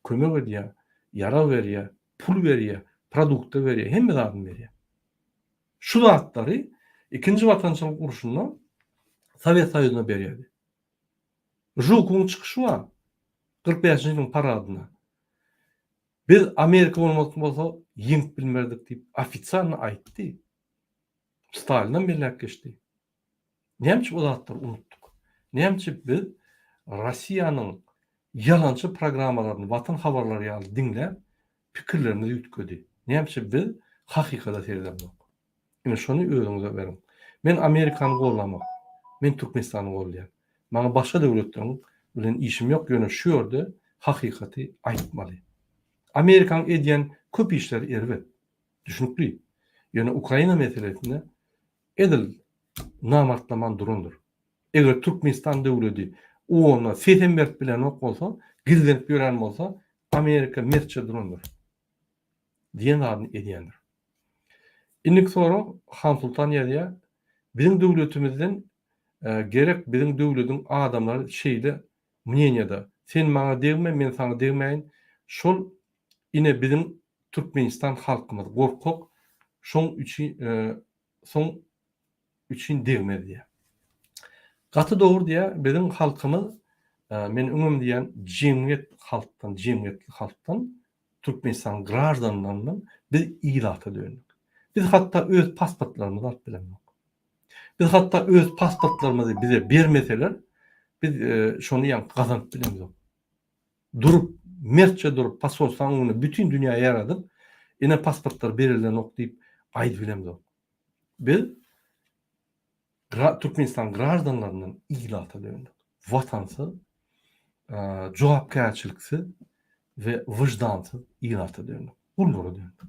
Kömek edýär, ýarag berýär, pul berýär, produkta berýär, hemme zadyny berýär. Şu zatlary ikinji watançylyk urşunda Sowet Soýuzyna berýärdi. Žukowyň çykyşy bar. 45-nji ýylyň paradynda. Biz Amerika bolmadyk bolsa ýeňip bilmerdik diýip ofitsialno aýtdy. Stalinam belläp geçdi. Näme üçin o zatlary unutdyk? Näme üçin biz Rossiýanyň ýalançy programmalaryny Watan habarlary ýaly diňläp pikirlerimiz üýtgedi? Näme üçin biz hakykata seredemzok? Ine şony özüňize beriň. Men Amerikany gollamok. Men Türkmenistany gollaýan. Maňa başga döwletleriň bilen işim ýok, ýöne şu ýerde hakykaty aýtmaly. Amerikaň edýän köp işleri erbet. Düşnükli. Ýöne Ukraina meselesinde edil namartlaman durandyr. Eger Türkmenistan döwledi ona sesem berip bilenok bolsa, gizlenip ýören bolsa, Amerika mertçe durandyr. Diýen zadyny edýändir. Indiki sorag Hansultan ýazýar, Biziň döwletimizden gerek biziň döwlediň adamlary şeýle mneniýada sen maňa degme men saňa degmäýin şol ine biziň Türkmenistan halkymyz gorkak şoň üçin soň üçin degmez diýýär. Gaty dogry diýýär biziň halkymyz men öňem diýýän jemgyýet halkdan jemgyýetli halkdan Türkmenistanyň graždanlaryndan biz ilata döndük. Biz hatda öz pasportlarymyzy alyp bilemzok. Biz hatda öz pasportlarymyzy bize bermeseler, biz şony ýaňky gazanyp bilemzok. Durup, mertçe durup posolstwanyň öňünde bütin dünýä ýaradyp, ine pasportlar berilenok diýip aýdyp bilemzok. Biz Türkmenistan graždanlaryndan ilata döndük. Watansyz, jogapkärçiliksiz we wyždansyz ilata döndük. Gullara döndük.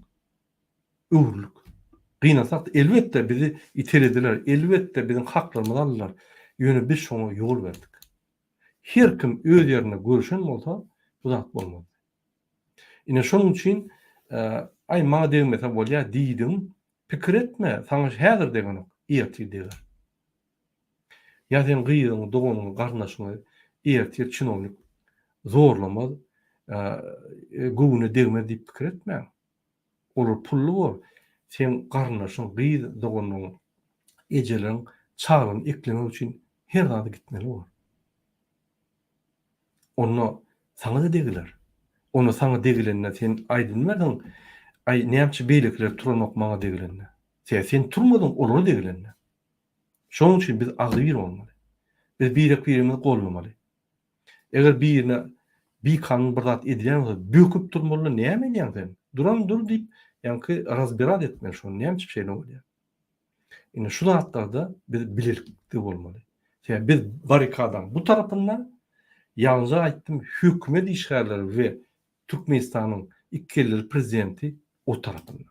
Öwrüldik. Gynansak-da, elbetde, bizi itelediler, elbetde, biziň haklarymyzy aldylar. Ýöne biz şoňa ýol berdik. Her kim öz ýerinde görüşen bolsa, bu zat bolmazdy. Ine, şonuň üçin, aý, maňa degmese bolýar diýdigiň, Pikir etme, saňa häzir degenok, ertir deger. Ýa seň gyzyňy, doganyňy, garyndaşyňy ertir çinownik zorlamaz, göwnüne degmez diýip pikir etmäň. Olar pully bor. Seň garyndaşyň, gyz doganyň, ejeleriň çagalaryny eklemek üçin her zada gitmeli bor. Onda saňa-da degiler. Onda saňa degilende sen aýdylmersiň, Aý, nämçe beýlekiler turanok maňa degilende. Sebäbi sen turmadyň olara degilende. Şonuň üçin biz agzybir bolmaly. Biz birek-birimizi goldamaly. Eger birine bikanun bir zat edilýän bolsa, böküp durmaly, näme edýäň sen? Duran dur diýip, ýaňky razbirat etmeli şony, näme üçin şeýle bolýar? Indi şu zatlarda biz bilelikde bolmaly. Sebäbi biz barrikadaň bu tarapynda, ýaňyja aýtdym, hökümet işgärleri we Türkmenistanyň ikkiellili prezidenti o tarapynda.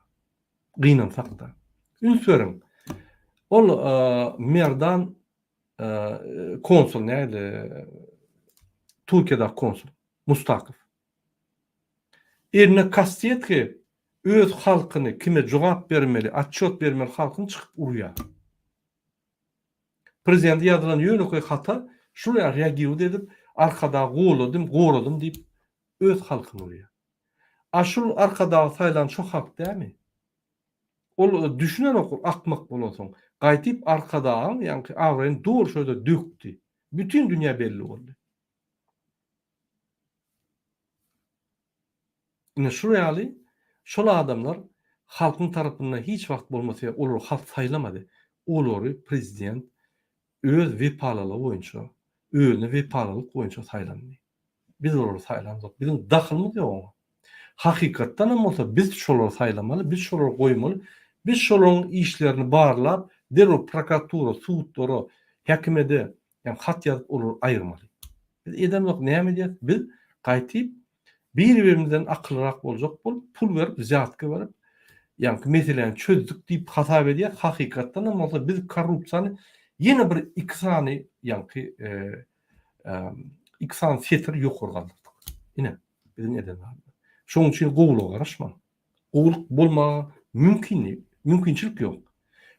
Gynansak-da. Üns beriň. Ol Merdan konsul näde? Türkiýedäki konsul Mustakow. Eline kastet geýip, öz halkyny kime jogap bermeli, otçýot bermeli halkyny çykyp urýar. Prezidente ýazylan ýönekeý hata şul ýaly reagiwt edip, Arkadagy goladym, goradym diýip öz halkyny urýar. A şul Arkadagy saýlan şo halk dämi? Ol düşünenok ol akmak bolansoň. Gaýtyp Arkadagyň ýaňky abraýyny doly şo ýerde dökdi. Bütin dünýä belli boldy. Ine şul ýaly şol adamlar halkyň tarapynda hiç wagt bolmasa olary halk saýlamady. Olary prezident öz wepalylygy boýunça, özüne wepalylyk boýunça saýlandy. Biz olary saýlamzok. Biziň dahylymyz ýok oňa. Hakykatdan hem bolsa biz şolary saýlamaly, biz şolary goýmaly. Biz şolaryň işlerini barlap, derrew prokuratura, sudlara, häkimede ýa hat ýazyp olary aýyrmaly. Biz edemzok, näme edýäs? Biz gaýtyp bir-birimizden akyllyrak boljak bolup, pul berip, wzýatka berip, ýaňky meseläni çözdük diýip hasap edýäs. Hakykatdan hem bolsa biz korrupsiýany ýene bir iki sany ýaňky iki sany setir ýokary galdyrdyk. Ine, biziň eden zadymyz. Şonuň üçin gowulyga garaşmaň. Gowulyk bolmaga mümkin, mümkinçilik ýok.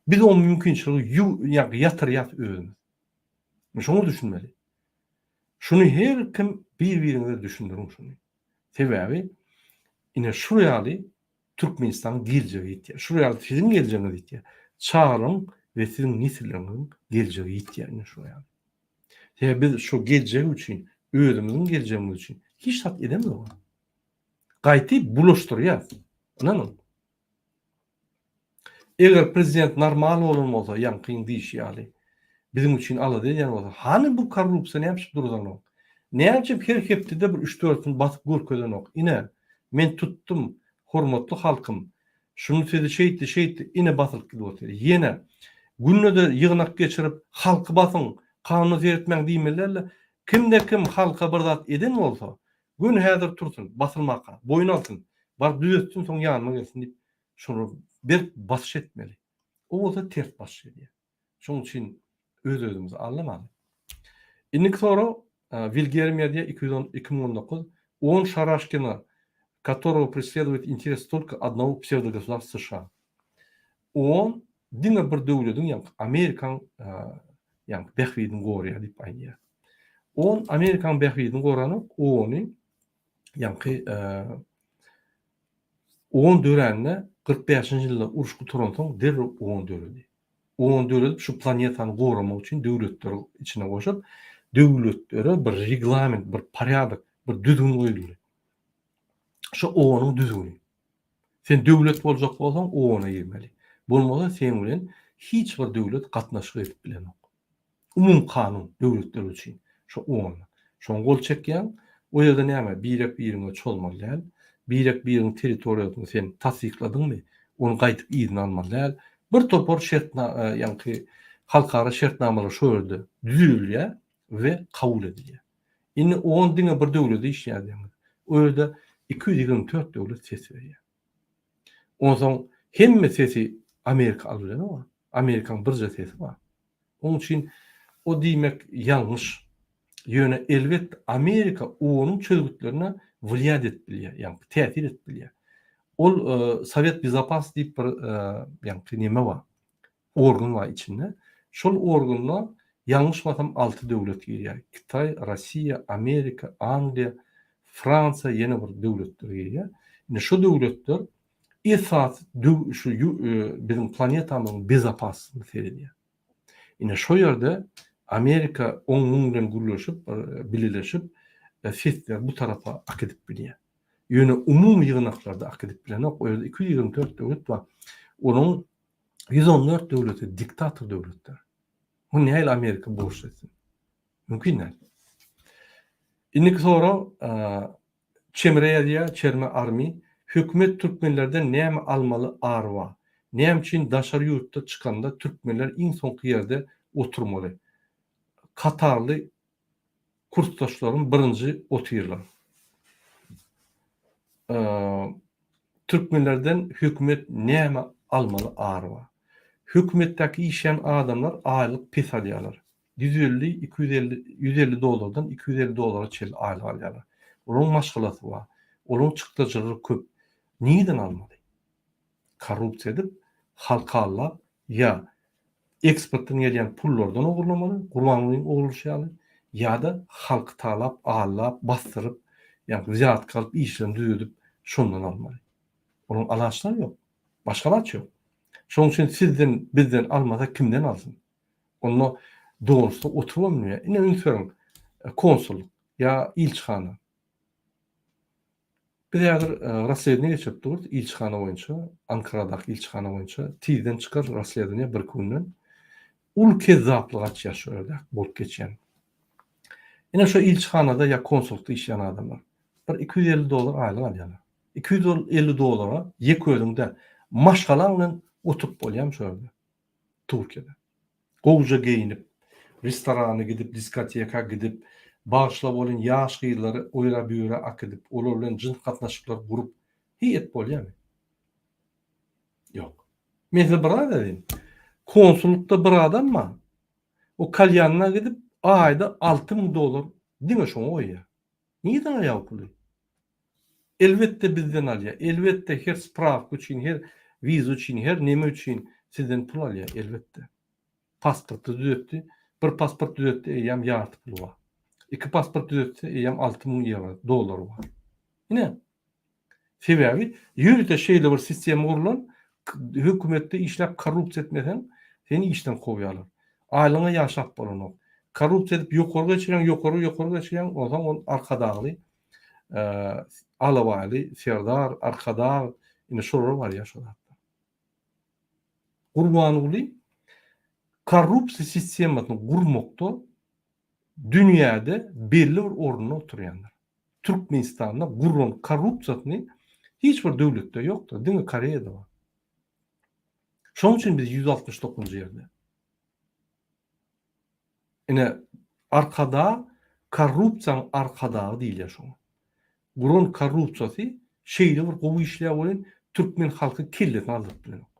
Biz o mümkinçiligi ýa ýatyrýas özümiz. Şoňa düşünmeli. Şuny her kim bir-biriňize düşündiriň şuny. Sebäbi ine şu ýaly Türkmenistanyň geljegi ýitýär. Şu ýaly siziň geljegiňiz ýitýär. Çagalaryň we siziň nesilleriňiziň geljegi ýitýär ine şu ýaly. Sebäbi biz şu geljek üçin, özümiziň geljegimiz üçin hiç zat edemzok. Gaýty bulaşdyrýas. Ynanyň. Eger prezident normal bolan bolsa, ýaňkyň diýşi ýaly, biziň üçin alada edýän bolsa, hany bu korrupsiýa näme üçin durzanok? Näme üçin her hepdede bir üç-dörtüni basyp görkezenok? Ine, men tutdum, hormatly halkym, şuny sizi şeýtdi, şeýtdi, ine basylyp gidip otyr. Ýene, günde-de ýygnak geçirip, halky basyň, kanuna seretmäň diýmeli däl-de, kimde-kim halka bir zat eden bolsa, göni häzir tursun, basylmaka, boýun alsyn, baryp düzetsin, soň ýanyma gelsin diýip, Şolar berk basyş etmeli. O bolsa ters basyş edýär. Şonuň üçin öz-özümizi aldamaly. Indiki sorag Wilgerm ýazýar 210 2019 On Şaraşkina, которого преследует интерес только одного псевдогосударства США. On diňe bir döwlediň ýaňky Amerikaň ýaňky bähbidini goraýar diýip aýdýar. On Amerikaň bähbidini goranok, ony ýaňky On dörände, 45-nji ýylda uruş gutaransoň derrew on döredi. On döredip şu planetany goramak üçin döwletleri içine goşup, döwletlere bir reglament, bir porýadok, bir düzgün goýuldy. Şu OON-yň düzgüni. Sen döwlet boljak bolsaň OON-a girmeli. Bolmasa seň bilen hiç bir döwlet gatnaşyk edip bilenok. Umumy kanun döwletler üçin şo onda. Şoňa gol çekýäň, o ýerde näme, birek-biriňe çozmaly däl, birek-biriň territoriýasyny sen tassykladyňmy, ony gaýdyp yzyna almaly däl. Bir topar şertna ýaňky halkara şertnamalar şo ýerde düzülýär we kabul edilýär. Indi on diňe bir döwlete işleýär diýeňiz. O ýerde 224 döwlet ses berýär. Onsoň hemme sesi Amerika alyp bilenok. Amerikaň birje sesi bar. Oň üçin o diýmek ýalňyş. Ýöne elbetde Amerika onuň çözgütlerine wlýat edip bilýär, ýagny täsir edip bilýär. Ol Sowet bezopasnosti diýip bir ýagny neme bar. Organ bar içinde. Şol organda ýalňyşmasam 6 döwlet girýär. Kitaý, Rossiýa, Amerika, Angliýa, Fransiýa ýene bir döwletler girýär. Indi şu döwletler esasy döw şu biziň planetamyzyň bezopaslygyny seredýär. Ine şo ýerde Amerika oň muň bilen gürleşip, bileleşip sesleri bu tarapa akidip bilýär. Ýöne umumy ýygnaklarda akidip bilenok. O ýerde 224 döwlet bar. Onuň 114 döwleti diktator döwletler. Muny nähili Amerika borçly etsin? Mümkin däl. Indiki sorag Çemre ýazýar, Çerme Army, Hökümet türkmenlerden näme almaly arwa? Näme üçin daşary ýurtda çykanda türkmenler iň soňky ýerde oturmaly? Katarly kursdaşlarym birinji otyrlar. Türkmenlerden hökümet näme almaly arwa? Hökümetdäki işleýän adamlar aýlyk pes alýarlar. 150, 250, 150 dollardan 250 dollara çenli aýlyk alýarlar. Olaryň maşgalasy bar. Olaryň çykdajylary köp. Nireden almaly? Korrupsiýa edip, halky aldap ýa eksportdan gelýän pullardan ogurlamaly, Gurbangulyň ogurlyşy ýaly, ýa-da halky talap, aldap, basdyryp, ýa wzýatka alyp işlerini düzedip. şondan almaly. Onuň alaçlary ýok. Başga alaç ýok. Şonuň üçin sizden, bizden almasa kimden alsyn? Onda dogrusu oturybam bilmeýär. Ine üns beriň, konsullyk ýa ilçihana. Biz häzir rasledniýe geçirip durus ilçihana boýunça, Ankaradaky ilçihana boýunça. Tizden çykar rasledniýe birki günden. Uly kezzaplyk açýar şo ýerde bolup geçýän. Ine şo ilçihanada ýa konsullykda işleýän adamlar bir 250 dollar aýlyk alýarlar. 250 dollara ýeke özüň däl, maşgalaň bilen oturyp bolýarmy şo ýerde? Türkiýede. Gowuja geýinip, restorana gidip, diskoteka gidip, bagyşla bolyn ýaş gyzlary oýra-buýra akidip, olar bilen jyns gatnaşyklar gurup, hiý et bolýamy? Ýok. Men size bir zat aýdaýyn. Konsullykda bir adam bar. O kalýanyna gidip, aýda 6000 dollar diňe şoňa goýýar. Nireden alýar o puly? Elbetde bizden alýar. Elbetde her sprawka üçin, her wiza üçin, her neme üçin sizden pul alýar, elbetde. Pasporty düzetdi. Bir pasport düzetdi, eýýäm ýarty puly bar. Iki pasport düzetse, eýýäm 6000 ýewro, dollary bar. Ine. Sebäbi ýörite şeýle bir sistema gurlan, hökümetde işläp korrupsiýa etmeseň, seni işden kowýarlar. Aýlygyňa ýaşap bolanok. Korrupsiýa edip ýokary geçirýäň, ýokary, ýokary geçirýäň, onsoň ol Arkadagly, Alabaýly, Serdar, Arkadag, ine şolara barýar şo zatlar. Gurbanguly korrupsiýa sistemasyny gurmakda dünýäde belli bir orunda oturýandyr. Türkmenistanda guran korrupsiýasyny hiç bir döwletde ýokdur, diňe Koreýada bar. Şonuň üçin biz 169-njy ýerde. Ine, Arkadag korrupsiýanyň arkadagy diýilýär şoňa. Guran korrupsiýasy şeýle bir gowy işleýär welin, türkmen halky kellesini aldyryp bilenok.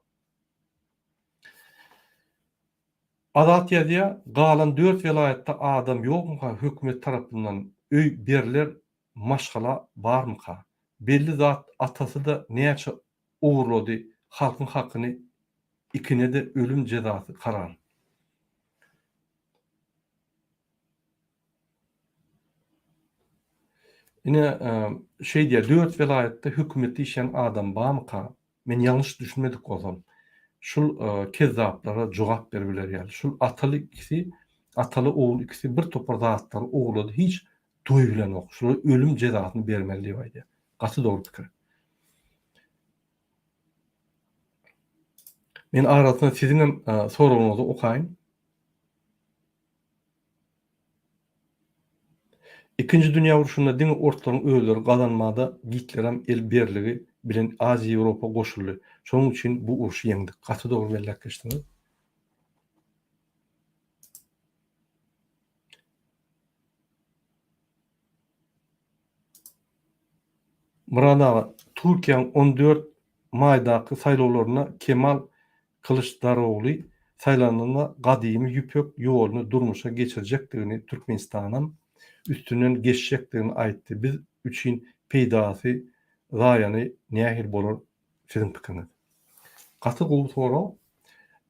Azat ýazýar, galan dört welaýatda adam ýokmyka hökümet tarapyndan öý berler maşgala barmyka? Belli zat atasyda näçe ogurlady halkyň hakyny ikinede ölüm jezasy karar. Ine şeý diýýär dört welaýatda hökümetde işleýän adam barmyka? Men ýalňyş düşünmedik bolsam, şul kezzaplara jogap beribiler ýaly. Şul ataly ikisi, ataly ogul ikisi bir topar zatlary ogurlady, hiç toý bilenok. Şulara ölüm jezasyny bermeli diýip aýdýar. Gaty dogry pikir. Men arasynda siziňem soragyňyzy okaýyn. Ikinji dünýä urşunda diňe orslaryň özleri gazanmada Gitlerem el berligi bilen Aziýa Ýewropa goşuldy. Şonuň üçin bu urşy ýeňdik. Gaty dogry belläp geçdiňiz. Myrat aga, Türkiýäň 14 maýdaky saýlawlarynda Kemal Kylyçdarogly saýlananda gadymy Ýüpek ýoluny durmuşa geçirjekdigini, Türkmenistanam üstünden geçjekdigini aýtdy. Biz üçin peýdasy, zaýany nähili bolar siziň pikiriňiz? Gaty gowy sorag.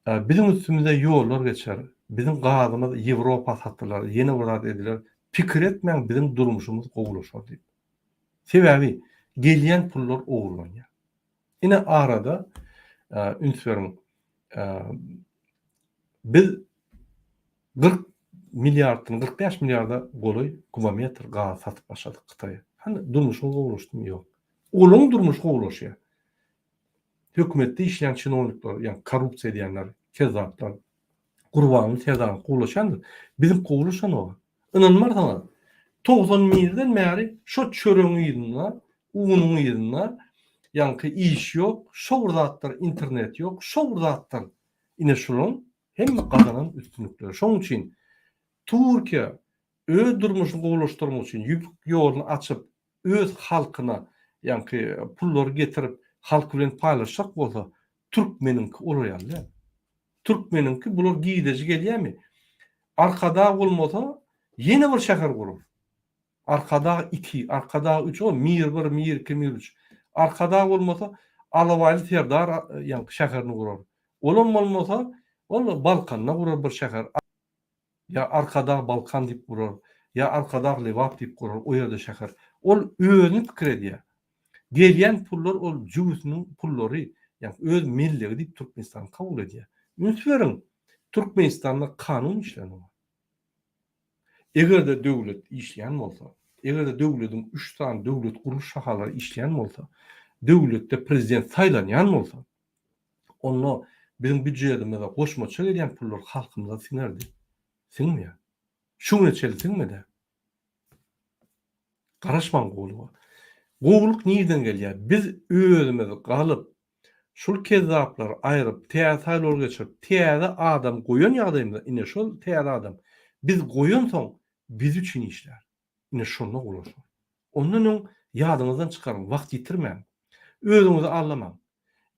Biziň üstümize ýollar geçer, biziň gazymyz Ýewropa satylar, ýene bir zat ediler. Pikir etmäň biziň durmuşymyz gowulaşar diýip. Sebäbi gelýän pullar ogurlanýar. Ine arada üns beriň biz 40 milliarddan 45 milliarda golaý kubometr gaz satyp başladyk Hytaýa. Hany durmuşyňyz gowulaşdymy? Ýok. Olaň durmuşy gowulaşýar. Hökümetde işleýän çinownikler, ýagny korrupsiýa edýänler, kezzaplar, Gurbanguly Serdaryň gowulaşýandyr. Biziň gowulaşanok. Ynanmarsyňyz, 91-den bäri şo çöregiň yzynda, unuň yzynda, ýaňky iş ýok, şo bir zatlar, internet ýok, şo bir zatlar. Ine şularyň hemme gazanan üstünlikleri. Şonuň üçin Türkiýe öz durmuşyny gowulaşdyrmak üçin ýüpek ýoluny açyp, öz halkyna ýaňky pullary getirip, halky bilen paýlaşjak bolsa, türkmeniňki olar ýaly däl. Türkmeniňki bular girdeji gelýärmi? Arkadag bolmasa ýene bir şäher gurar. Arkadag iki, Arkadag üç, o Mir bir, Mir iki, Mir üç. Arkadag bolmasa Alabaýly Serdar ýaňky şäherini gurar. Olam bolmasa ol Balkanda gurar bir şäher. Ýa Arkadag Balkan diýip gurar, ýa Arkadag Lebap diýip gurar, o ýerde şäher. Ol özüni pikir edýär. Gelýän pullar ol jübüsiniň pullary, ýagny öz mellegi diýip Türkmenistan kabul edýär. Üns beriň, Türkmenistanda kanun işlenok. Eger-de döwlet işleýän bolsa, eger-de döwlediň üç sany döwlet gurluş şahalary işleýän bolsa, döwletde prezident saýlanýan bolsa, onda biziň býujetimize goşmaça gelýän pullar halkymyza siňerdi. Siňmeýär. Şu güne çenli siňmedi. Garaşmaň gowulyga. Gowulyk nirden gelýär? Biz özümiz galyp, şul kezzaplary aýryp, täze saýlawlar geçirip, täze adam goýan ýagdaýymyzda, ine şol täze adam biz goýansoň biz üçin işlär. Ine şonda gulaşar. Ondan öň ýadyňyzdan çykaryň, wagt ýitirmäň. Özüňizi aldamaň.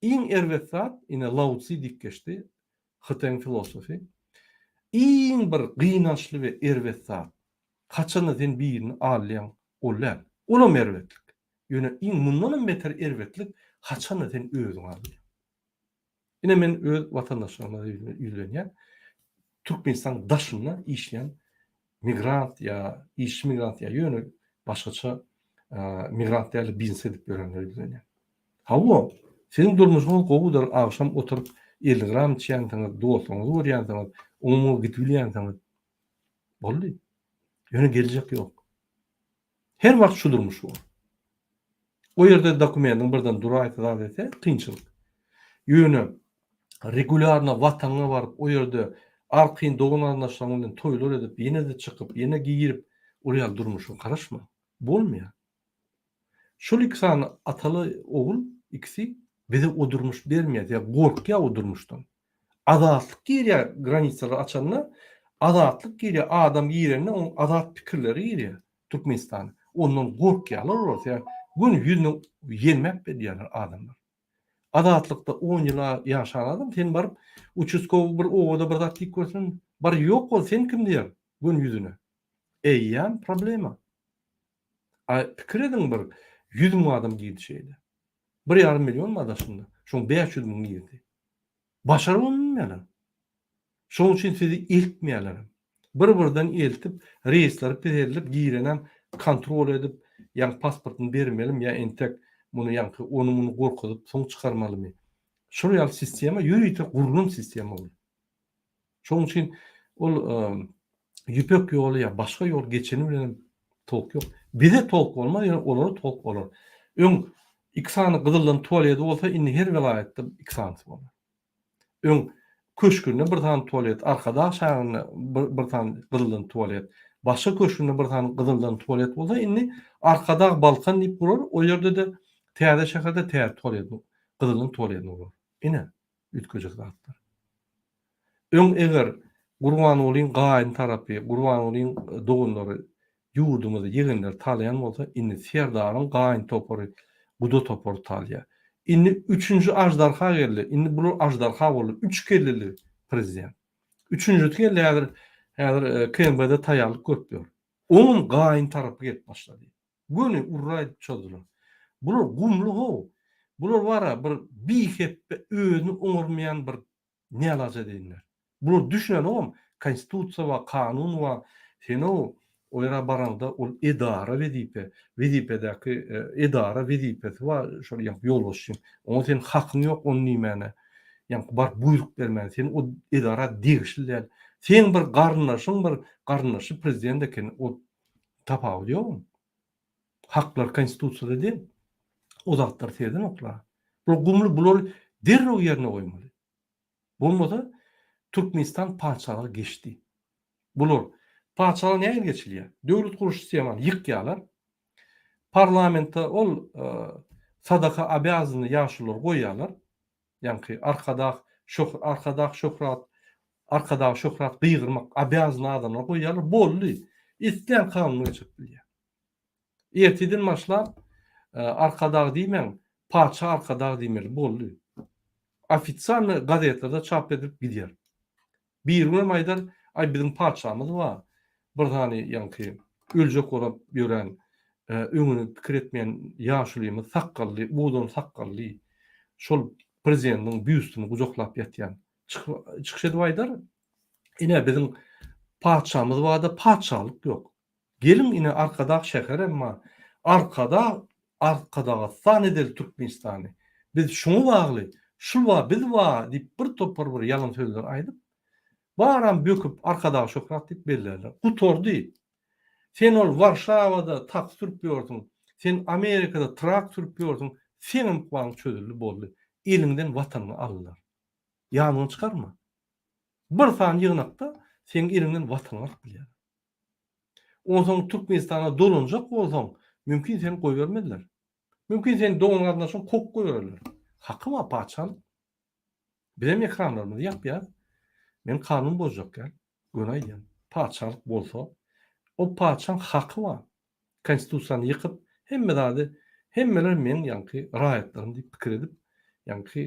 Iň erbet zat, ine Lao Tzi diýip geçdi, Hytaýyň filosofy. Iň bir gynançly we erbet zat, haçanda sen birini aldaýaň, ol däl. Olam erbetlik. Ýöne iň mundanam beter erbetlik, haçanda sen özüňi aldaýaň. Ine men öz watandaşlaryma ýüzlenýän. Türkmenistanyň daşynda işleýän migrant ýa işçi migrant ýa ýöne başgaça migrant däl-de biznes edip ýörenlere ýüzlenýän. Hawa, siziň durmuşyňyz gowudyr, agşam oturyp 50 gram içýänsiňiz, dostlaryňyzy görýänsiňiz, oňa-muňa gidip bilýänsiňiz. Boldy. Ýöne geljek ýok. Her wagt şu durmuş bor. O ýerde dokumentiň birden duraýsa zat etse kynçylyk. Ýöne regulýarno watanyňa baryp o ýerde arkaýyn dogan-garyndaşlaryň bilen toýlar edip ýene-de çykyp ýene girip ol ýaly durmuşa garaşma. Bolmaýar. Şol iki sany ataly ogul ikisi bize o durmuş bermeýär. Sebäbi gorkýar o durmuşdan. Azatlyk girýär granisalary açanda azatlyk girýär adam girende oň azat pikirleri girýär. Türkmenistana. Ondan gorkýarlar olar sebäbi göni ýüzüne ýelmäp berýärler adamlar. Azatlykda on ýyl ýaşan adam sen baryp uçastkowy bir obada bir zat diýip görsen bar ýok bol sen kim diýer göni ýüzüne. Eýýäm problema. A pikir ediň bir 100 müň adam girdi şeýle. Bir ýarym million bar daşynda. Şoň 500 müň girdi. Başarybam bilmeýärler. Şonuň üçin sizi eltmeýärlerem. Bir-birden eltip, reýsleri peseldip, girenem kontrol edip, ýaňky pasportyny bermelimi ýa entek muny ýaňky ony-muny gorkuzyp soň çykarmalymy? Şol ýaly sistema ýörite gurlan sistema ol. Şonuň üçin ol ýüpek ýoly ýa başga ýol geçeni bilenem tolk ýok. Bize tolk bolmaz, ýöne olara tolk bolar. Öň iki sany gyzyldan tualeti bolsa, indi her welaýatda iki sanysy bolar. Öň köşgünde bir sany tualet, Arkadag şäherinde bir, bir sany gyzyldan tualet, başga köşgünde bir sany gyzyldan tualet bolsa, indi Arkadag Balkan diýip gurar, o ýerde-de täze şäherde täze tualet, gyzyldan tualetini gurar. Ine, üýtgejek zatlar. Öň eger Gurbangulyň gaýyn tarapy, Gurbangulyň doganlary ýurdumyzy ýegenleri talaýan bolsa, indi Serdaryň gaýyn topary, guda topary talýar. Indi üçünji aždarha geldi. Indi bular aždarha boldy. Üç kelleli prezident. Üçünjisi geldi häzir, häzir KMB-de taýýarlyk görüp ýör. Oňam gaýyn tarapy gelip başlady. Göni urra edip çozdular. Bular gumly how. Bular bara bir bihepbe özüni oňarmaýan bir Nälaç edeýinler. Bular düşünenogam konstitusiýa bar, kanun bar. Sen-ow o ýere baraňda ol edara wezipe, wezipedäki edara wezipesi bar şol ýaňky ýolbaşçyň. Oňa seň hakyň ýok ony diýmäne. Ýaňky baryp buýruk bermäne. Sen o edara degişli däl. Seň bir garyndaşyň bir garyndaşy prezident eken o tapawudy ýok onuň. Haklar konstitusiýada deň. O zatlar seredenoklar. Bular gumly bulary derrew ýerine goýmaly. Bolmasa Türkmenistan patyşalyga geçdi. Bular patyşalyga nähili geçilýär? Döwlet gurluş sistemany ýykýarlar. Parlamentde ol sadaka obýazany ýaşulular goýýarlar. Ýaňky Arkadag şöh Arkadag şöhrat Arkadag şöhrat gygyrmak obýazany adamlar goýýarlar. Boldy. Islän kanuny geçirip bilýär. Erteden başlap Arkadag diýmäň, Patyşa Arkadag diýmeli boldy. Ofitsialny gazetlerde çap edilip gidýär. Bir günem aýdar, aý biziň patyşamyz bar, bir sany ýaňky öljek bolup ýören, öňüni pikir etmeýän ýaşulymyz sakgally, owadan sakgally, şol prezidentiň býustyny gujaklap ýatýan. Çykyş edip aýdar, ine biziň patyşamyz barda patyşalyk ýok. Geliň ine Arkadag şäherem bar. Arkadag. Arkadagystan edeli Türkmenistany. Biz şuňa bagly, şul bar, biz bar diýip bir topar bir ýalan sözler aýdyp, baram böküp Arkadag şöhrat diýip bellärler. Gutardy. Sen ol Warşawada taksi sürüp ýörsüň, sen Amerikada trak sürüp ýörsüň, seňem ykbalyň çözüldi boldy. Eliňden watanyňy aldylar. Ýanyňy çykarma. Bir sany ýygnakda seň eliňden watanyňy alyp bilýärler. Onsoň Türkmenistana dolanjak bolsaň, mümkin seni goýbermezler. Mümkin seni dogan-garyndaşyň kowup goýbererler. Haky bar patyşalyk. Bizem ekranlarymyzy ýapýas. Men kanun bozjak däl. Göni aýdýan. Patyşalyk bolsa, o patyşaň haky bar. Konstitusiýany ýykyp, hemme zady, hemmeler meň ýaňky raýatlarym diýip pikir edip, ýaňky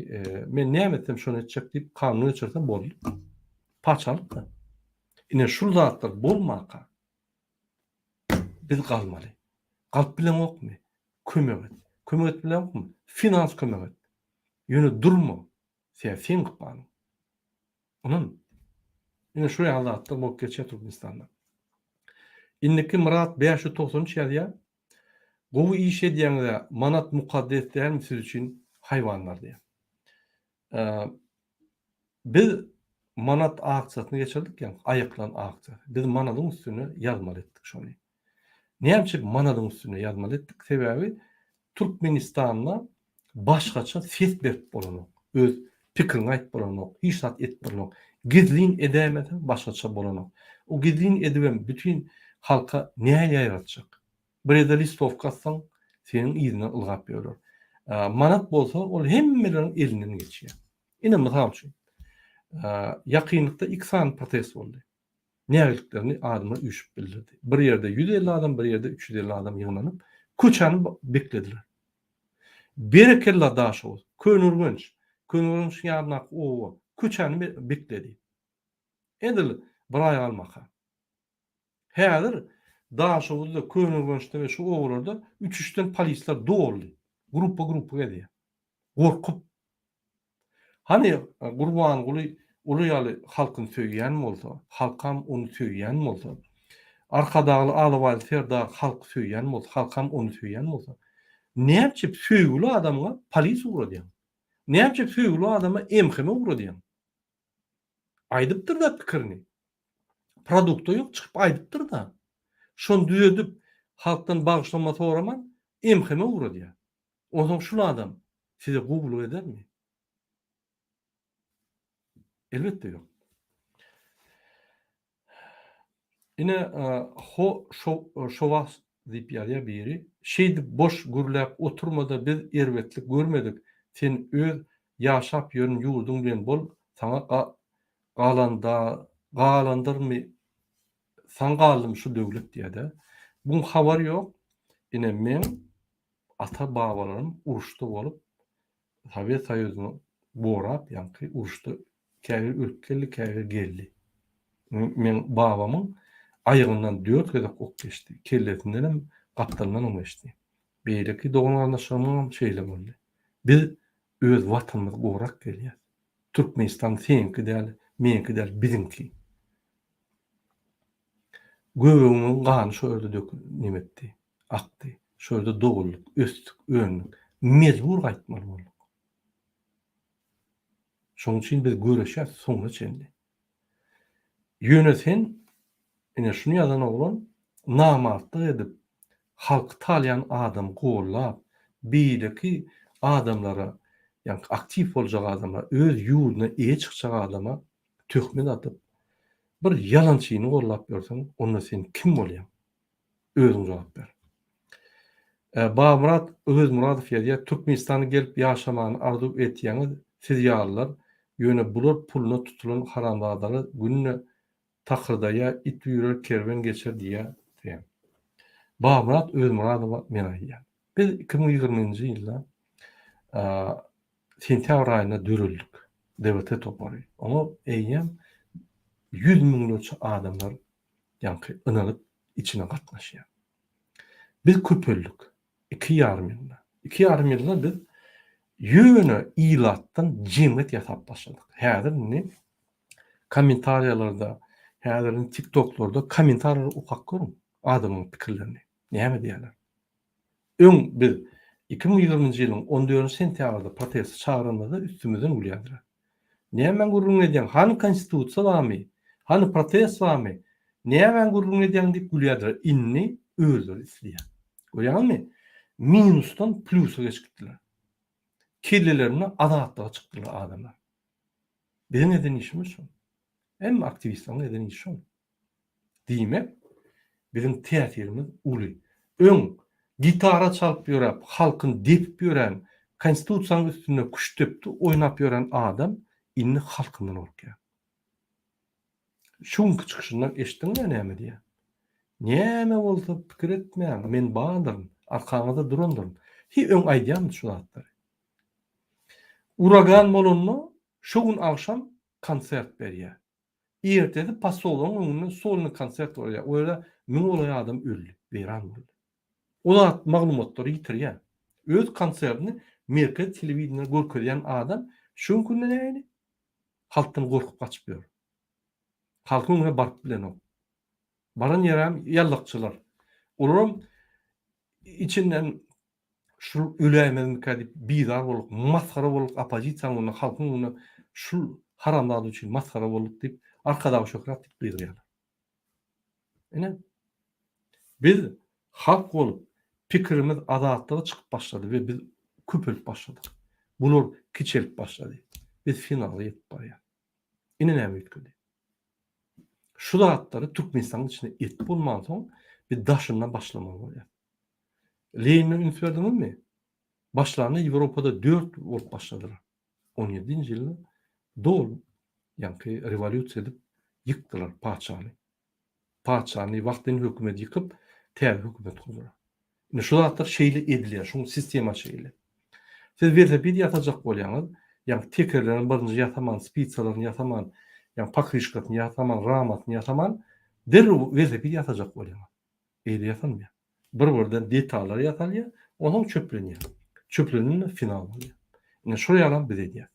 men näme etsem şony etjek diýip kanun geçirse boldy. Patyşalyk-da. Ine şul zatlar bolmaka biz galmaly. Galyp bileňokmy? Kömek et. Kömek edip bileňokmy? Finans kömek et. Ýöne durma. Sebäbi seň ykbalyň. Ynan. Ine şu ýaly zatlar bolup geçýär Türkmenistanda. Indiki Myrat 593 ýazýar. Gowy iş edýäňizä, manat mukaddes dälmi siz üçin haýwanlar diýýär. Biz manat aksiýasyny geçirdik, ýagny aýaklan aksiýasy. Biz manadyň üstüne ýazmaly etdik şony. Näme üçin manadyň üstüne ýazmaly etdik? Sebäbi Türkmenistanda başgaça ses berip bolanok. Öz pikiriňi aýdyp bolanok, hiç zat edip bolanok. Gizlin edäýmeseň başgaça bolanok. O gizlin edibem bütin halka nähili ýaýratjak? Bir ýerde listowka atsaň, seniň yzyňdan ylgap ýörler. Manat bolsa, ol hemmeleriň elinden geçýär. Ine, mysal üçin, ýakynlykda iki sany protest boldy. Nägiliklerini adamlar üýşüp bildirdi. Bir ýerde 150 adam, bir ýerde 350 adam ýygnanyp, köçäni beklediler. Berekella Daşoguz, Köneürgenç, Köneürgençiň ýanyndaky oba köçäni bekledi. Edil bir aý galmaka. Häzir Daşoguzda, Köneürgençde we şu obalarda üç-üçden polisler doldy. Gruppa-gruppa gezýär. Gorkup. Hany Gurbanguly uly ýaly halkyny söýýän bolsa, halkam ony söýýän bolsa, Arkadagly Alabaýly Serdar halky söýýän bolsa, halkam ony söýýän bolsa, näçe söýgüli adamyňa polis ugradýaň? Näçe söýgüli adama MHM ugradýaň? Aýdypdyr-da pikirini. Produkta ýok, çykyp aýdypdyr-da. Şony düzedip, halkdan bagyşlama soraman, MHM ugradýar. Onsoň şul adam size gowulyk edermi? Elbetde ýok. Ine, ho şowas diýip ýazýar biri. Şeýdip boş gürläp oturmada biz erbetlik görmedik. Sen öz ýaşap ýören ýurduň bilen bol, saňa galanda galandyrmy saňa galdymy şu döwlet diýýär-de. Buň habary ýok. Ine meň ata babalarym uruşda bolup Sowet Soýuzyny gorap ýaňky uruşda käbiri ölüp geldi, käbiri geldi. Meň babamyň aýagyndan dört gezek ok geçdi. Kellesindenem, gapdalyndanam geçdi. Beýleki dogan-garyndaşlarymyňam şeýle boldy. Biz öz Watanymyzy gorap gelýäs. Türkmenistan seňki däl, meňki däl, biziňki. Göbegimiziň gany şo ýerde döküldi, neme etdi, akdy. Şo ýerde doguldyk, ösdük, öndük. Mejbur gaýtmaly bolduk. Şonuň üçin biz göreşýäs soňuna çenli. Ýöne sen, ine şuny ýazan oglan namartlyk edip, halky talýan adamy gollap, beýleki adamlara, ýagny aktiw boljak adama, öz ýurduna eýe çykjak adama töhmet atyp, bir ýalançyny gollap ýörseň, onda sen kim bolýaň? Özüň jogap ber. Babamyrat Öwezmyradow ýazýar, Türkmenistana gelip ýaşamany arzuw etýäňiz siz ýalylar, ýöne bular puluna tutulan haramzadalar günde takyrdaýa it üýrer kerwen geçer diýýä diýen. Babamyrat Öwezmyradowa men aýdýan. Biz 2020-nji ýylda sentýabr aýynda döreldik DWT topary. Oňa eýýäm ýüz müňlerçe adamlar ýaňky ynanyp içine gatnaşýar. Biz köpeldik. Iki ýarym ýylda. Iki ýarym ýylda biz ýöne ilatdan jemgyýet ýasap başladyk. Häzir indi kommentariýalarda, häzir indi TikToklarda kommentariýalary okap görüň, adamlaryň pikirlerini. Näme diýýärler? Öň biz. 2020-nji ýylyň on dördünji sentýabrda proteste çagyranymyzda üstümizden gülýärdiler. Nämäň gürrüňini edýäň, hany konstitusiýa barmy, hany protest barmy, nämäň gürrüňini edýäň diýip gülýärdiler. Indi özleri isleýär. Görýäňizmi? Minusdan plýusa geçip gitdiler. Kellelerinde azatlyga çykdylar adamlar. Biziň eden işimiz şol. Hemme aktiwistleriň eden işi şol. Diýmek, biziň täsirimiz uly. Öň gitara çalyp ýöräp, halkyny depip ýören, Konstitusiýanyň üstünde küştdepdi oýnap ýören adam indi halkyndan gorkýar. Şu günki çykyşyndan eşitdiňmi näme diýýär? Näme bolsa pikir etmäň, men bardyryn, arkaňyzda durandyryn. Hi öň aýdýarmydy şu zatlary? Uragan bolanda şo gün agşam konsert berýär. Ertesi posologyň öňünde solnyý konsert bolýar. O ýerde müňe golaý adam öldi, weýran boldy. O zat maglumatlary ýitirýär. Öz konsertini merkezi telewideniýede görkezýän adam şu günki günde nähili? Halkdan gorkup gaçyp ýör. Halkyň öňüne baryp bilenok. Baran ýerem ýallakçylar. Olaram içinden Şul öläýmezmikä diýip bizar bolduk, masgara bolduk oppozisiýanyň öňünde, halkyň öňünde şul haramzada üçin masgara bolduk diýip, Arkadag şöhrat diýip gygyrýarlar. Ine, biz halk bolup pikirimiz azatlyga çykyp başlady we biz köpelip başladyk. Bular kiçelip başlady. Biz finala ýetip barýarys. Ine näme üýtgedi. Şu zatlary Türkmenistanyň içinde edip bolmansoň, biz daşyndan başlamaly bolýarys. Lenine üns berdiňizmi? Başlanda Ýewropada dört bolup başladylar. On ýedinji ýylda doly ýaňky rewolýusiýa edip ýykdylar patyşany. Patyşany wagtlaýyn hökümeti ýykyp täze hökümet gurdular. Indi şu zatlar şeýle edilýär, şuň sistema şeýle. Siz welosiped ýasajak bolýaňyz, ýaňky tekerlerini birinji ýasaman, spitsalaryny ýasaman, ýaňky pokryşkasyny ýasaman, ramasyny ýasaman derrew welosiped ýasajak bolýaňyz. Beýle ýasalmaýar. Bir-birden detallar ýasalýar, onsoň çöplenýär. Çöplenende final bolýar. Ine şol ýalam biz edýäs.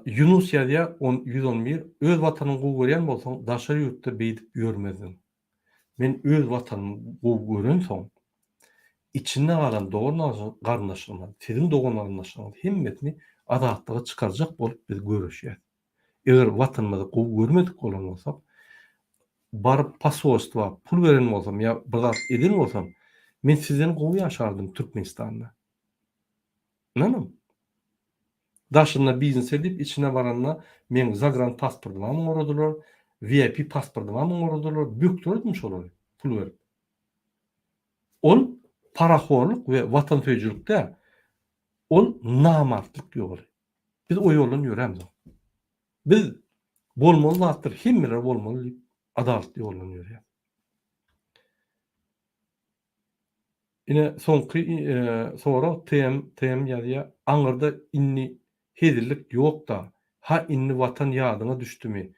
Ýunus ýazýar, on 111, Öz watanyňy gowy görýän bolsaň, daşary ýurtda beýdip ýörmezdiň. Men öz watanymy gowy görensoň, içinde galan dogan-garyndaşlaryma, siziň dogan-garyndaşlaryňyz hemmesini azatlyga çykarjak bolup biz göreşýäs. Eger watanymyzy gowy görmedik bolan bolsak, baryp posolstwa pul beren bolsam ýa bir zat eden bolsam, men sizden gowy ýaşardym Türkmenistanda. Ynanyň. Daşynda biznes edip, içine baranda meň zagran pasportymam oňardylar, VIP pasportymam oňardylar, bökderdim şolary pul berip. Ol parahorluk we watansöýüjilik däl, ol namartlyk ýoly. Biz o ýoldan ýörämzok. Biz bolmaly zatlar hemmeler bolmaly diýip adalatly ýoldan ýörýäs. Ine soňky sorag TM TM ýazýar. Aňyrda indi hezillik ýokda. Ha indi watan ýadyňa düşdümi?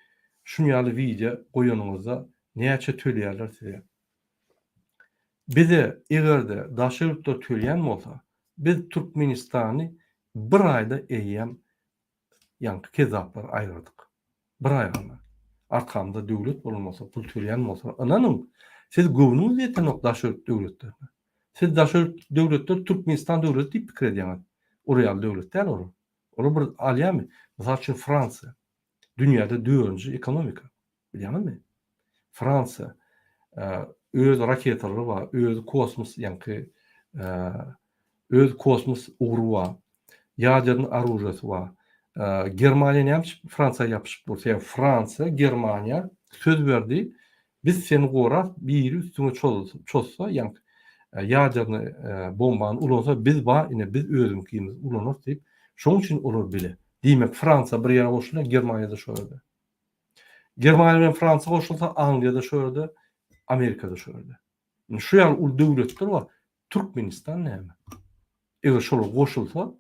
Şun ýaly wideo goýanyňyzda näçe töleýärler size? Bize egerde daşary ýurtlar töleýän bolsa, biz Türkmenistany bir aýda eýýäm ýaňky kezzaplar aýyrdyk. Bir aý galdy. Arkamyzda döwlet bolan bolsa, pul töleýän bolsa, ynanyň, siz göwnüňiz ýetenok daşary ýurt döwletlerine. Siz daşary ýurt döwletler Türkmenistan döwleti diýip pikir edýäňiz. Olar ýaly döwlet däl olar. Olar bir alýarmy? Mysal üçin Fransiýa. Dünýäde dördünji ekonomika. Bilýäňizmi? Fransiýa öz raketalary bar, öz kosmos ýaňky öz kosmos ugry bar. Ýaderny oružýasy bar. Germaniýa näme üçin Fransiýa ýapyşyp dur? Sebäbi Fransiýa Germaniýa söz berdi. Biz seni goras, biri üstüňe çozsa, ýaňky ýaderny bombany ulansa, biz bar, ine biz özüňkimizi ulanarys diýip, şonuň üçin olar bile. Diýmek, Fransiýa bir ýere goşulýar, Germaniýa-da şo ýerde. Germaniýa bilen Fransiýa goşulsa, Angliýa-da şo ýerde, Amerika-da şo ýerde. Indi şu ýaly uly döwletler bar. Türkmenistan näme? Eger şolar goşulsa,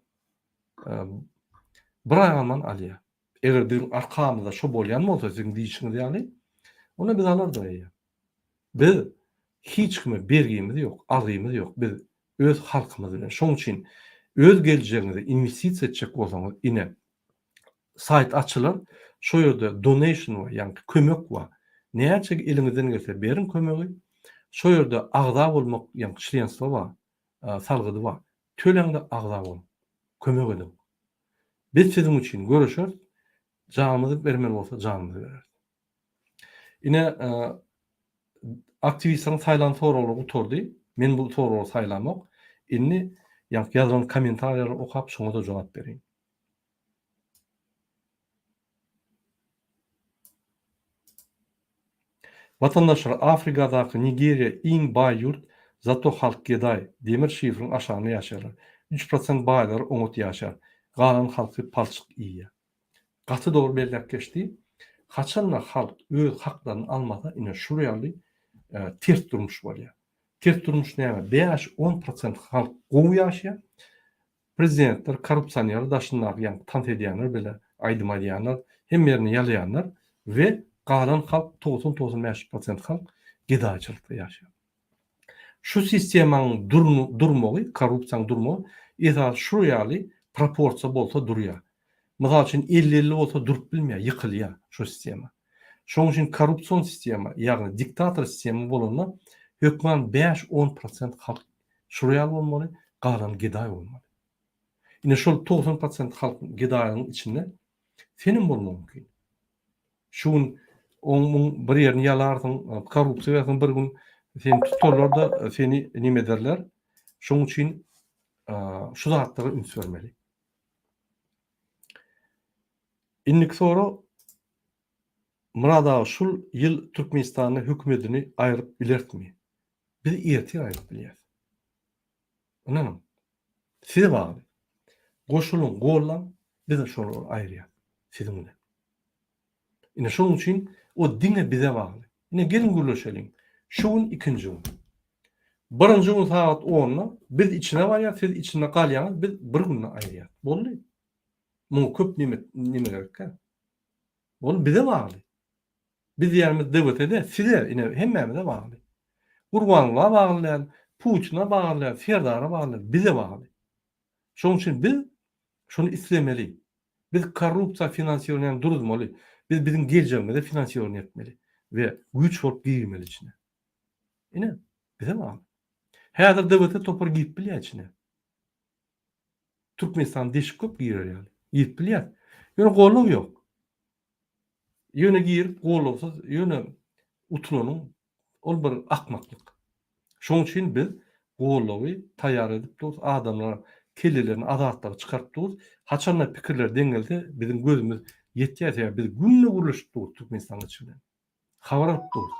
bir aý galman alýar. Eger biziň arkamyzda şo bolýan bolsa, siziň diýşiňiz ýaly, onda biz alardyk eýýäm. Biz hiç kime bergimiz ýok, algymyz ýok. Biz öz halkymyz bilen. Şonuň üçin öz geljegiňize inwestisiýa etjek bolsaňyz, ine, saýt açylar, şo ýerde donation bar, ýagny kömek bar. Näçe eliňizden gelse beriň kömegi. Şo ýerde agza bolmak ýaňky çlenstwo bar, salgydy bar. Töläňde agza boluň. Kömek ediň. Biz siziň üçin göreşeris, janymyzy bermeli bolsa janymyzy bereris. Ine, aktiwistleriň saýlan soraglary gutardy. Men bu soraglary saýlamok. Indi ýaňky ýazylan kommentariýalary okap şoňa-da jogap bereýin. Watandaşlar Afrikadaky Nigeriýa iň baý ýurt zato halk gedaý demir şifriň aşagynda ýaşaýarlar. Üç prosent baýlary oňat ýaşaýar. Galan halky palçyk iýýär. Gaty dogry belläp geçdi. Haçanda halk öz haklaryny almasa ine şul ýaly ters durmuş bolýar. Ters durmuş näme? Bäş on prosent halk gowy ýaşaýar. Prezidentler korrupsioner daşyndaky ýaňky tans edýänler bile aýdym aýdýanlar hemme ýerini ýalaýanlar we galan halk 90 95 prosent halk gedaýçylykda ýaşaýar. Şu sistemanyň durmagy korrupsiýanyň durmagy esasy şu ýaly proporsiýa bolsa durýar. Mysal üçin 50 50 bolsa durup bilmeýär ýykylýar şu sistema. Şonuň üçin korrupsion sistema ýagny diktator sistema bolanda hökman 5 10 prosent halk Şular ýaly bolmaly, galany gedaý bolmaly. Ine şol 90 prosent halkyň gedaýlygyň içinde senem bolmagyň mümkin. Şu gün oň muň bir ýerini ýalarsyň, korrupsiýa berseň bir gün seni tutarlar-da seni neme ederler. Şoň üçin şu zatlara üns bermeli. Indiki sorag Myrat aga şul ýyl Türkmenistanda hökümedini aýryp bilerismi? Biz ertir aýryp bilýäs. Ynanyň. Size bagly. Goşulyň, gollaň, biz şolary aýyrýas. Siziň bilen. Ine şonuň üçin o diňe bize bagly. Ine geliň gürleşeliň. Şu gün ikinji gün. Birinji gün sagat onda biz içine barýas, siz içinde galýaňyz, biz bir günde aýyrýas. Boldy. Muňa köp neme neme gerekkä? Ol bize bagly. Biz diýýänimiz DWT-de size, ine hemmämize bagly. Gurbangula bagly däl, Putine bagly däl, Serdara bagly däl, bize bagly. Şonuň üçin biz şony islemeli. Biz korrupsiýa finansirowaniýany duruzmaly. Biz biziň geljegimize finansirowaniýa etmeli we güýç bolup girmeli içine. Ine, bize bagly. Häzir DWT topary girip bilýär içine. Türkmenistan deşik köp girer ýaly. Girip bilýär. Ýöne goldaw ýok. Ýöne girip gollawsyz ýöne utulanyň ol bir akmaklyk. Şoň üçin biz gollawy taýýar edip durus, adamlar kellelerini azatlyga çykaryp durus. Haçanda pikirler deň gelse biziň gözümiz ýetýär sebäbi biz günde gürleşip durus Türkmenistanyň içi bilen. Habar alyp durus.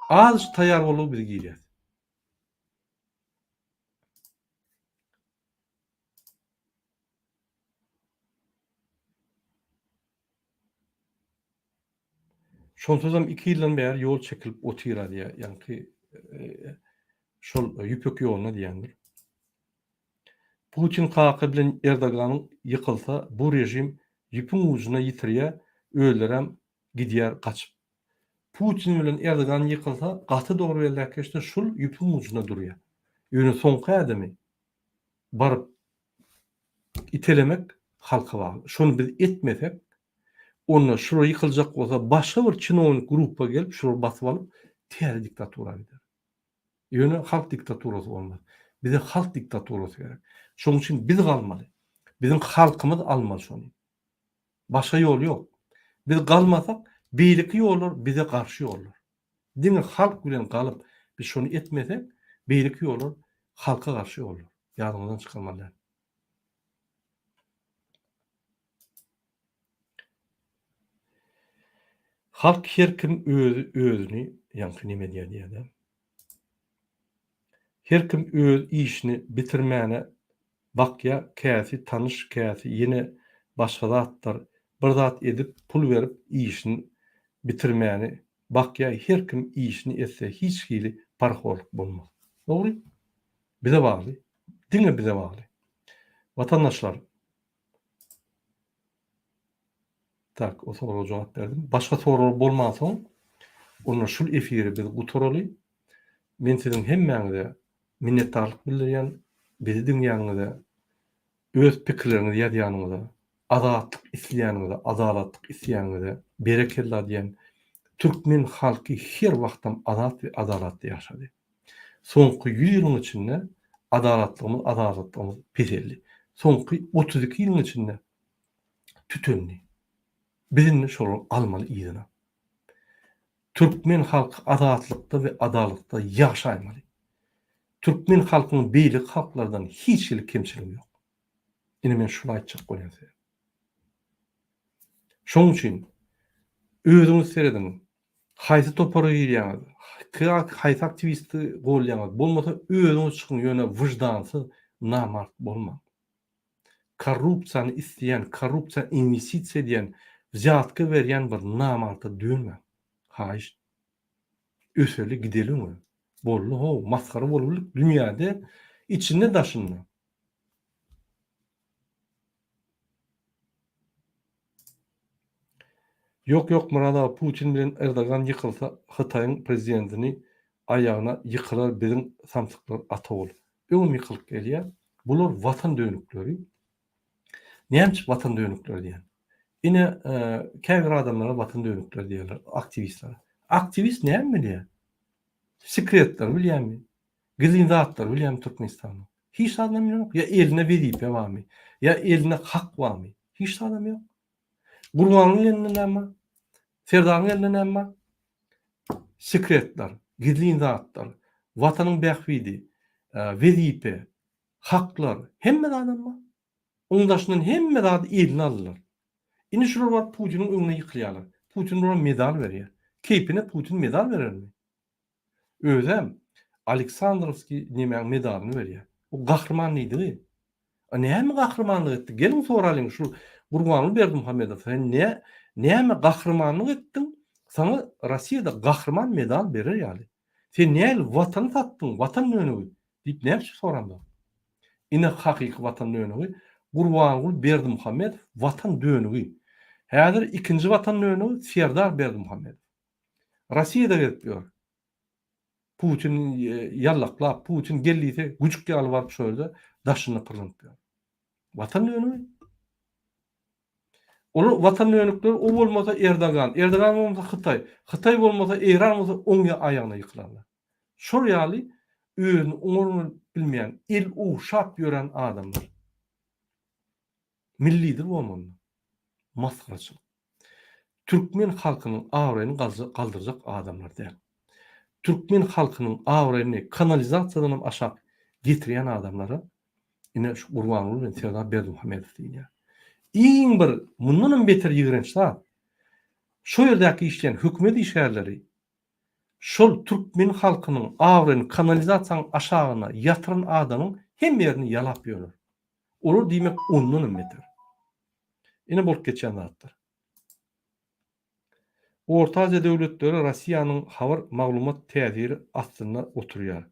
Azajyk taýýar boldugy biz girýäs. Şonsuzam iki ýyldan bäri ýol çekilip otyra diýýär. Ýaňky şol ýüpek ýoluna diýýändir. Putin kaka bilen Erdoganyň ýykylsa bu režim ýüpüň ujuna ýitirýär, özlerem gidýär gaçyp. Putin bilen Erdogan ýykylsa gaty dogry belläp geçdi şul ýüpüň ujunda durýar. Ýöne soňky ädimi baryp itelemek halka bagly. Şony biz etmesek, onda şular ýykyljak bolsa başga bir çinownik gruppa gelip şulary basyp alyp täze diktatura gider. Ýöne halk diktaturasy bolmaz. Bize halk diktaturasy gerek. Şonuň üçin biz galmaly. Biziň halkymyz almaly şony. Başga ýol ýok. Biz galmasak, beýleki ýollar bize garşy ýollar. Diňe halk bilen galyp biz şony etmesek, beýleki ýollar halka garşy ýollar. Ýadyňyzdan çykarmaly däl. Halk her kim özi özüni ýaňky neme diýýär diýýär-dä. Her kim öz işini bitirmäne bakýa käsi tanyş käsi ýene başga zatlar bir zat edip pul berip işini bitirmäni bakýa her kim işini etse hiç hili parhorlyk bolmaz. Dogry. Bize bagly. Diňe bize bagly. Watandaşlar Tak, o soraga jogap berdim. Başga sorag bolmansoň, onda şul efiri biz gutaraly. Men siziň hemmäňize minnetdarlyk bildirýän, bizi diňleýäniňize, öz pikirleriňizi ýazýanyňyza, azatlyk isleýäniňize, adalatlyk isleýäniňize berekella diýen. Türkmen halky her wagtam azat we adalatly ýaşady. Soňky ýüz ýylyň içinde adalatlygymyz, azadatlygymyz peseldi. Soňky 32 ýylyň içinde tütendi. Biz indi şolary almaly yzyna. Türkmen halky azatlykda we adalatda ýaşaýmaly. Türkmen halkynyň beýleki halklardan hiç hili kemçiligi ýok. Ine men şuny aýtjak bolýan size. Şonuň üçin özüňiz serediň, haýsy topara girýäňiz, haýsy aktiwisti golýaňyz, bolmasa özüňiz çykyň, ýöne wyždansyz, namart bolmaň. Korrupsiýany isleýän, korrupsiýa inwestisiýa edýän, wzýatka berýän bir namarta dönmäň. Haýyşt. Öseli, gideli öňe. Boldy how, masgara bolubildik dünýäde, içinde daşynda. Ýok ýok Myrat aga Putin bilen Erdogan ýykylsa Hytaýyň prezidentini aýagyna ýykylar biziň samsyklar ata bol. Öňem ýykylyp gelýä. Bular watan dönükleri. Näme üçin watan dönükleri diýýän? Ine käbir adamlara watan dönükleri diýýärler aktiwistlere. Aktiwist näme bilýär? Sekretleri bilýärmi? Gizlin zatlary bilýärmi Türkmenistanyň? Hiç zadam ýok. Ýa elinde wezipe barmy? Ýa elinde hak barmy? Hiç zadam ýok. Gurbanyň elinde näme bar? Serdaryň elinde näme bar? Sekretler, gizlin zatlar, watanyň bähbidi, wezipe, haklar, hemme zadam bar. Oň daşyndan hemme zady eline aldylar. Indi şular baryp Putiniň öňüne ýykylýarlar. Putin bulara medal berýär. Keýpine Putin medal berermi? Özem Aleksandrowskiý nemäň medalyny berýär. O gahryman diýdigi. A näme gahrymanlyk etdi? Geliň soralyň şu Gurbanguly Berdimuhamedow sen ne näme gahrymanlyk etdiň? Saňa Rossiýada gahryman medal berer ýaly. Sen näl watany satdyň, watan dönügi diýip näme üçin soramzok? Ine hakyky watan dönügi Gurbanguly Berdimuhamedow watan dönügi. Häzir ikinji watan dönügi Serdar Berdimuhamedow. Rossiýada gezip ýör. Putin ýallaklap, Putin gel diýse, güjük ýaly baryp şo ýerde daşynda pyrlanyp ýör. Watan dönügi. Olar watan dönükleri o bolmasa Erdogan, Erdogan bolmasa Hytaý, Hytaý bolmasa Eýran bolsa oň aýagyna ýykylarlar. Şol ýaly özüni oňarmyl bilmeýän, el ogşap ýören adamlar. Millidir bolmanda. Masgaraçylyk. Türkmen halkynyň abraýyny galdyrjak adamlar däl. Türkmen halkynyň abraýyny kanalizasiýadanam aşak getirýän adamlara ine şu Gurbanguly bilen Serdar Berdimuhamedow diýilýär. Iň bir mundanam beter ýigrenç zat şo ýerdäki işleýän hökümet işgärleri şol türkmen halkynyň abraýyny kanalizasiýanyň aşagyna ýatyran adamyň hemme ýerini ýalap ýörler. Olar diýmek ondanam beter. Ine bolup geçýän zatlar. Orta Aziýa döwletleri Rossiýanyň habar maglumat täsiri astynda oturýar.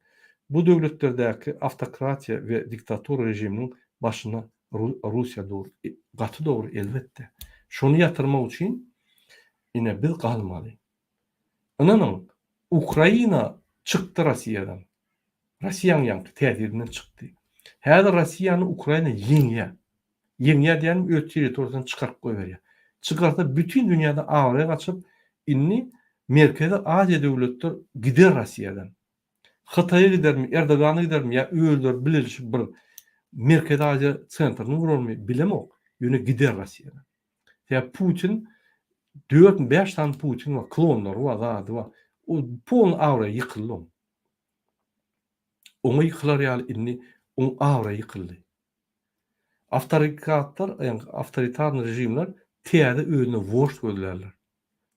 Bu döwletlerdäki awtokratiýa we diktatura režiminiň başynda Russiýa dur. Gaty dogry elbetde. Şony ýatyrmak üçin ine biz galmaly. Ynanyň Ukraina çykdy Rossiýadan. Rossiýanyň ýaňky täsirinden çykdy. Häzir Rossiýany Ukraina ýeňýär. Ýeňýär diýýänim öz territoriýasyndan çykaryp goýberýär. Çykarsa bütin dünýäde abraý gaçyp, indi Merkezi Aziýa döwletler gider Rossiýadan. Hytaýa gidermi, Erdogana gidermi ýa özleri bileleşip bir Merkezi Aziýa sentrini gurarmy bilemok, ýöne gider Rossiýadan. Sebäbi Putin dörtmi bäş sany Putin bar, klonlary bar, zady bar. O polny abraýy ýykyldy oň. Oňa ýykylar ýaly indi oň abraýy ýykyldy. Awtorikatlar, ýagny awtoritarny režimler täze özüne wožd gözlärler.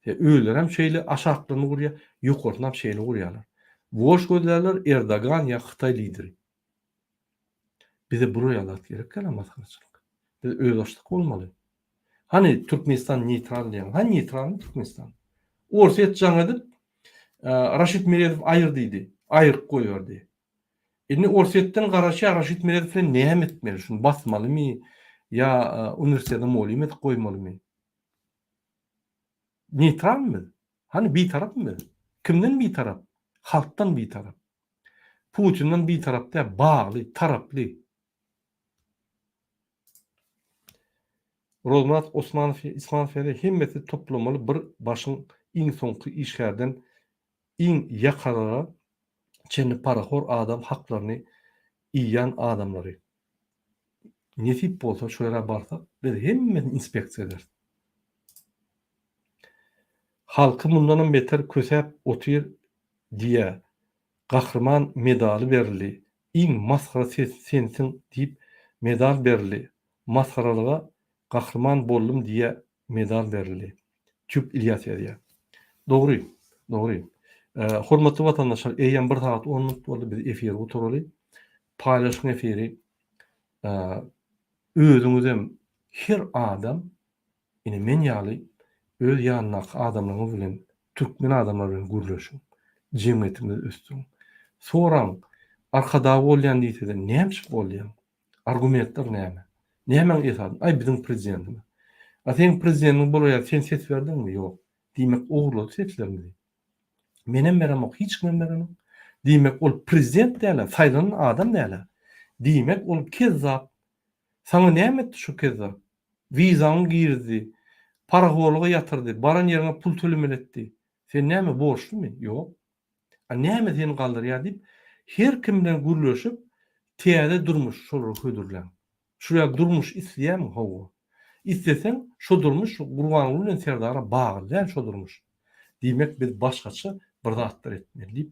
Ýa özlerem şeýle aşaklaryny gurýar, ýokarsynam şeýle gurýarlar. Wožd gözlärler Erdogan ýa Hytaý lideri. Bize bular ýaly zat gerek däl masgaraçylyk. Biz özbaşdak bolmaly. Hany Türkmenistan neýtral diýýäň. Hany neýtralmy Türkmenistan? Orsýet jaň edip, Raşid Meredow aýyr diýdi. Aýyryp goýberdi. Indi Orsýetden garaşýar Raşid Meredow bilen näme etmeli? Şuny basmalymy ýa uniwersitete mugallym edip goýmalymy? Neýtralmy biz? Hany bitarapmy biz? Kimden bitarap? Halkdan bitarap. Putinden bitarap däl, bagly, taraply. Rozmyrat Osmanow Ismanow ýaly hemmesi toplamaly bir başyň. iň soňky işgärden iň ýakalara çenli parahor adam haklaryny iýýän adamlary. Nesip bolsa şo ýere barsak biz hemmesini inspeksiýa ederis. Halky mundanam beter kösäp otyr diýýä. Gahryman medaly berildi. Iň masgara sensiň diýip medal berildi. Masgaralyga gahryman boldum diýýä medal berildi. Tüp Ilýas ýazýar. Dogry, dogry. Hormatly watandaşlar, eýýäm bir sagat on minut boldy, biz efiri gutaraly. Paýlaşyň efiri. Özüňizem her adam ine men ýaly öz ýanyndaky adamlaryňyz bilen, türkmen adamlary bilen gürleşiň. Jemgyýetimizi ösdüriň. Soraň, Arkadag bolýan diýse-de, näme üçin bolýaň? Argumentler näme? Nämäň esasynda? Aý biziň prezidentimiz. A seň prezidentiň bolaýar sen ses berdiňmi? Ýok. Diýmek ogurlady seslerimizi. Menem beremok, hiç kimem berenok. Diýmek ol prezident dälä, saýlanan adam dälä. Diýmek ol kezzap. Saňa näme etdi şu kezzap? Wizaňy girizdi, parahorlyga ýatyrdy, baran ýeriňe pul tölemeli etdi. Sen näme borçlumy? Ýok. A näme seni galdyrýar diýip, her kim bilen gürleşip, täze durmuş şolara hödürläň. Şu ýaly durmuş isleýärmiň? Hawa. Isleseň, şo durmuş şu Gurbanguly bilen Serdara bagly däl şo durmuş. Diýmek biz başgaça bir zatlar etmeli diýip,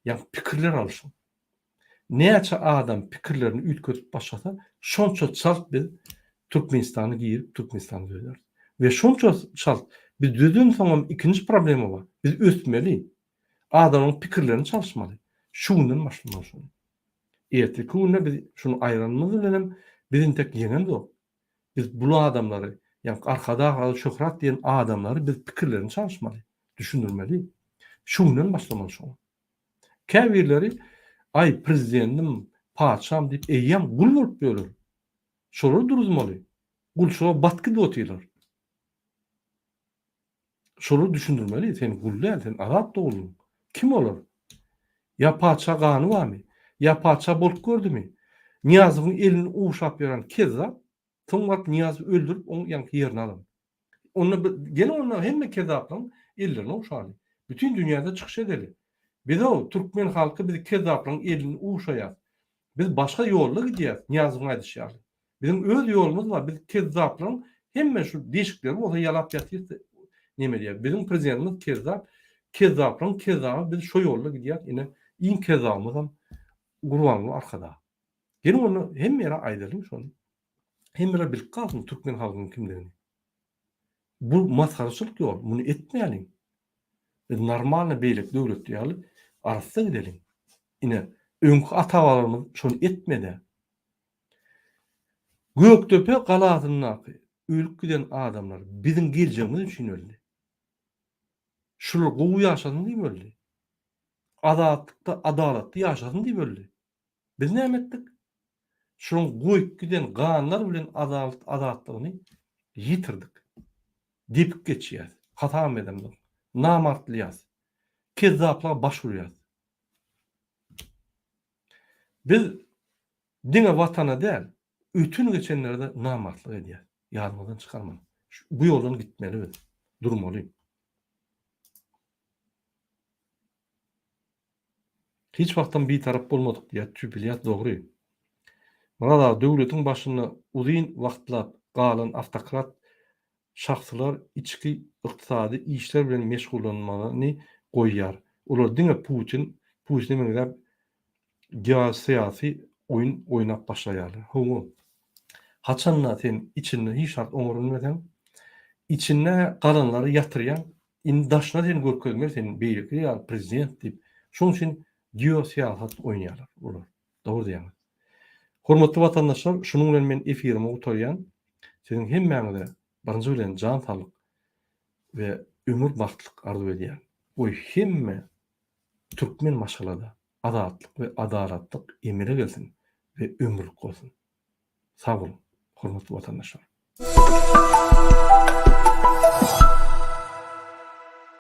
ýagny pikirler alyşyň. Näçe adam pikirlerini üýtgedip başlasa, şonça çalt biz Türkmenistana girip, Türkmenistany düzederis. We şonça çalt biz düzedensoňam ikinji problema bar. Biz ösmeli. Adamlaryň pikirlerini çalyşmaly. Şu günden başlamaly şony. Ertirki günde biz şuny aýranymyz bilenem biz intek ýeňemzok. Biz bul adamlary, ýagny Arkadag, Şöhrat diýen adamlary biz pikirlerini çalyşmaly, düşündirmeli. Şu günden başlamaly şoňa. Käbirleri aý prezidentim, patyşam diýip eýýäm gul bolup ýörler. Şolary duruzmaly. Gulçulyga bat gidip otyrlar. Şolary düşündirmeli, sen gul däl, sen azat doguldyň. Kim olar? Ýa patyşa gany barmy? Ýa patyşa bolup gördümi? Nyýazowyň elini ogşap ýören kezzap, soň baryp Nyýazowy öldürip oň ýaňky ýerini alan. Onda bir geliň onda hemme kezzaplaryň ellerini ogşaly. Bütin dünýäde çykyş edeli. Biz-ow türkmen halky biz kezzaplaryň elini ogşaýas. Biz başga ýolda gidýäs Nyýazowyň aýdyşy ýaly. Biziň öz ýolumyz bar. Biz kezzaplaryň hemme şu deşikleri bolsa ýalap ýatyrys neme diýýär. Biziň prezidentimiz kezzap. Kezzaplaryň kezzaby biz şo ýolda gidýäs. Ine iň kezzabymyzam Gurbanguly Arkadag. Geliň onda hemme ýere aýdalyň şony. Hemmeler bilip galsyn türkmen halkynyň kimdigini. Bu masgaraçylyk ýol, muny etmäliň. Biz normalny beýleki döwletde ýaly arassa gideliň. Ine, öňki ata-babalarymyz şony etmedi. Gökdepe galasyndaky ölüp giden adamlar biziň geljegimiz üçin öldi. Şular gowy ýaşasyn diýip öldi. Azatlykda, adalatda ýaşasyn diýip öldi. Biz näme etdik? Şoň goýup giden ganlar bilen adalat azatlygyny ýitirdik. Depip geçýäs. Hasabam edemzok. Namartlaýas. Kezzaplyga baş urýas. Biz diňe watana däl, öten geçenlere-de namartlyk edýäs. Ýadyňyzdan çykarmaň. Bu ýoldan gitmeli biz. Durmaly. Hiç wagtam bitarap bolmadyk diýýär Tüpilýas dogry. Myrat aga döwletiň başynda uzyn wagtlap galan awtokrat şahsylar içki ykdysady işler bilen meşgullanmagyny goýýar. Olar diňe Putin Putine meňzäp geosyýasy oýun oýnap başlaýarlar. Hawa. Haçanda sen içinde hiç zat oňara bilmeseň, içinde galanlary ýatyrýaň, Indi daşyna seni görkezmeli sen beýleki ýaly prezident diýip. Şoň üçin geosyýasat oýnaýarlar olar. Dogry diýýäňiz. Hormatly watandaşlar şunuň bilen men efirimi gutarýan. Siziň hemmäňize birinji bilen jan saglyk we ömür bagtlyk arzuw edýän. Goý hemme türkmen maşgalada azatlyk we adalatlyk emele gelsin we ömürlik bolsun. Sag boluň hormatly watandaşlar.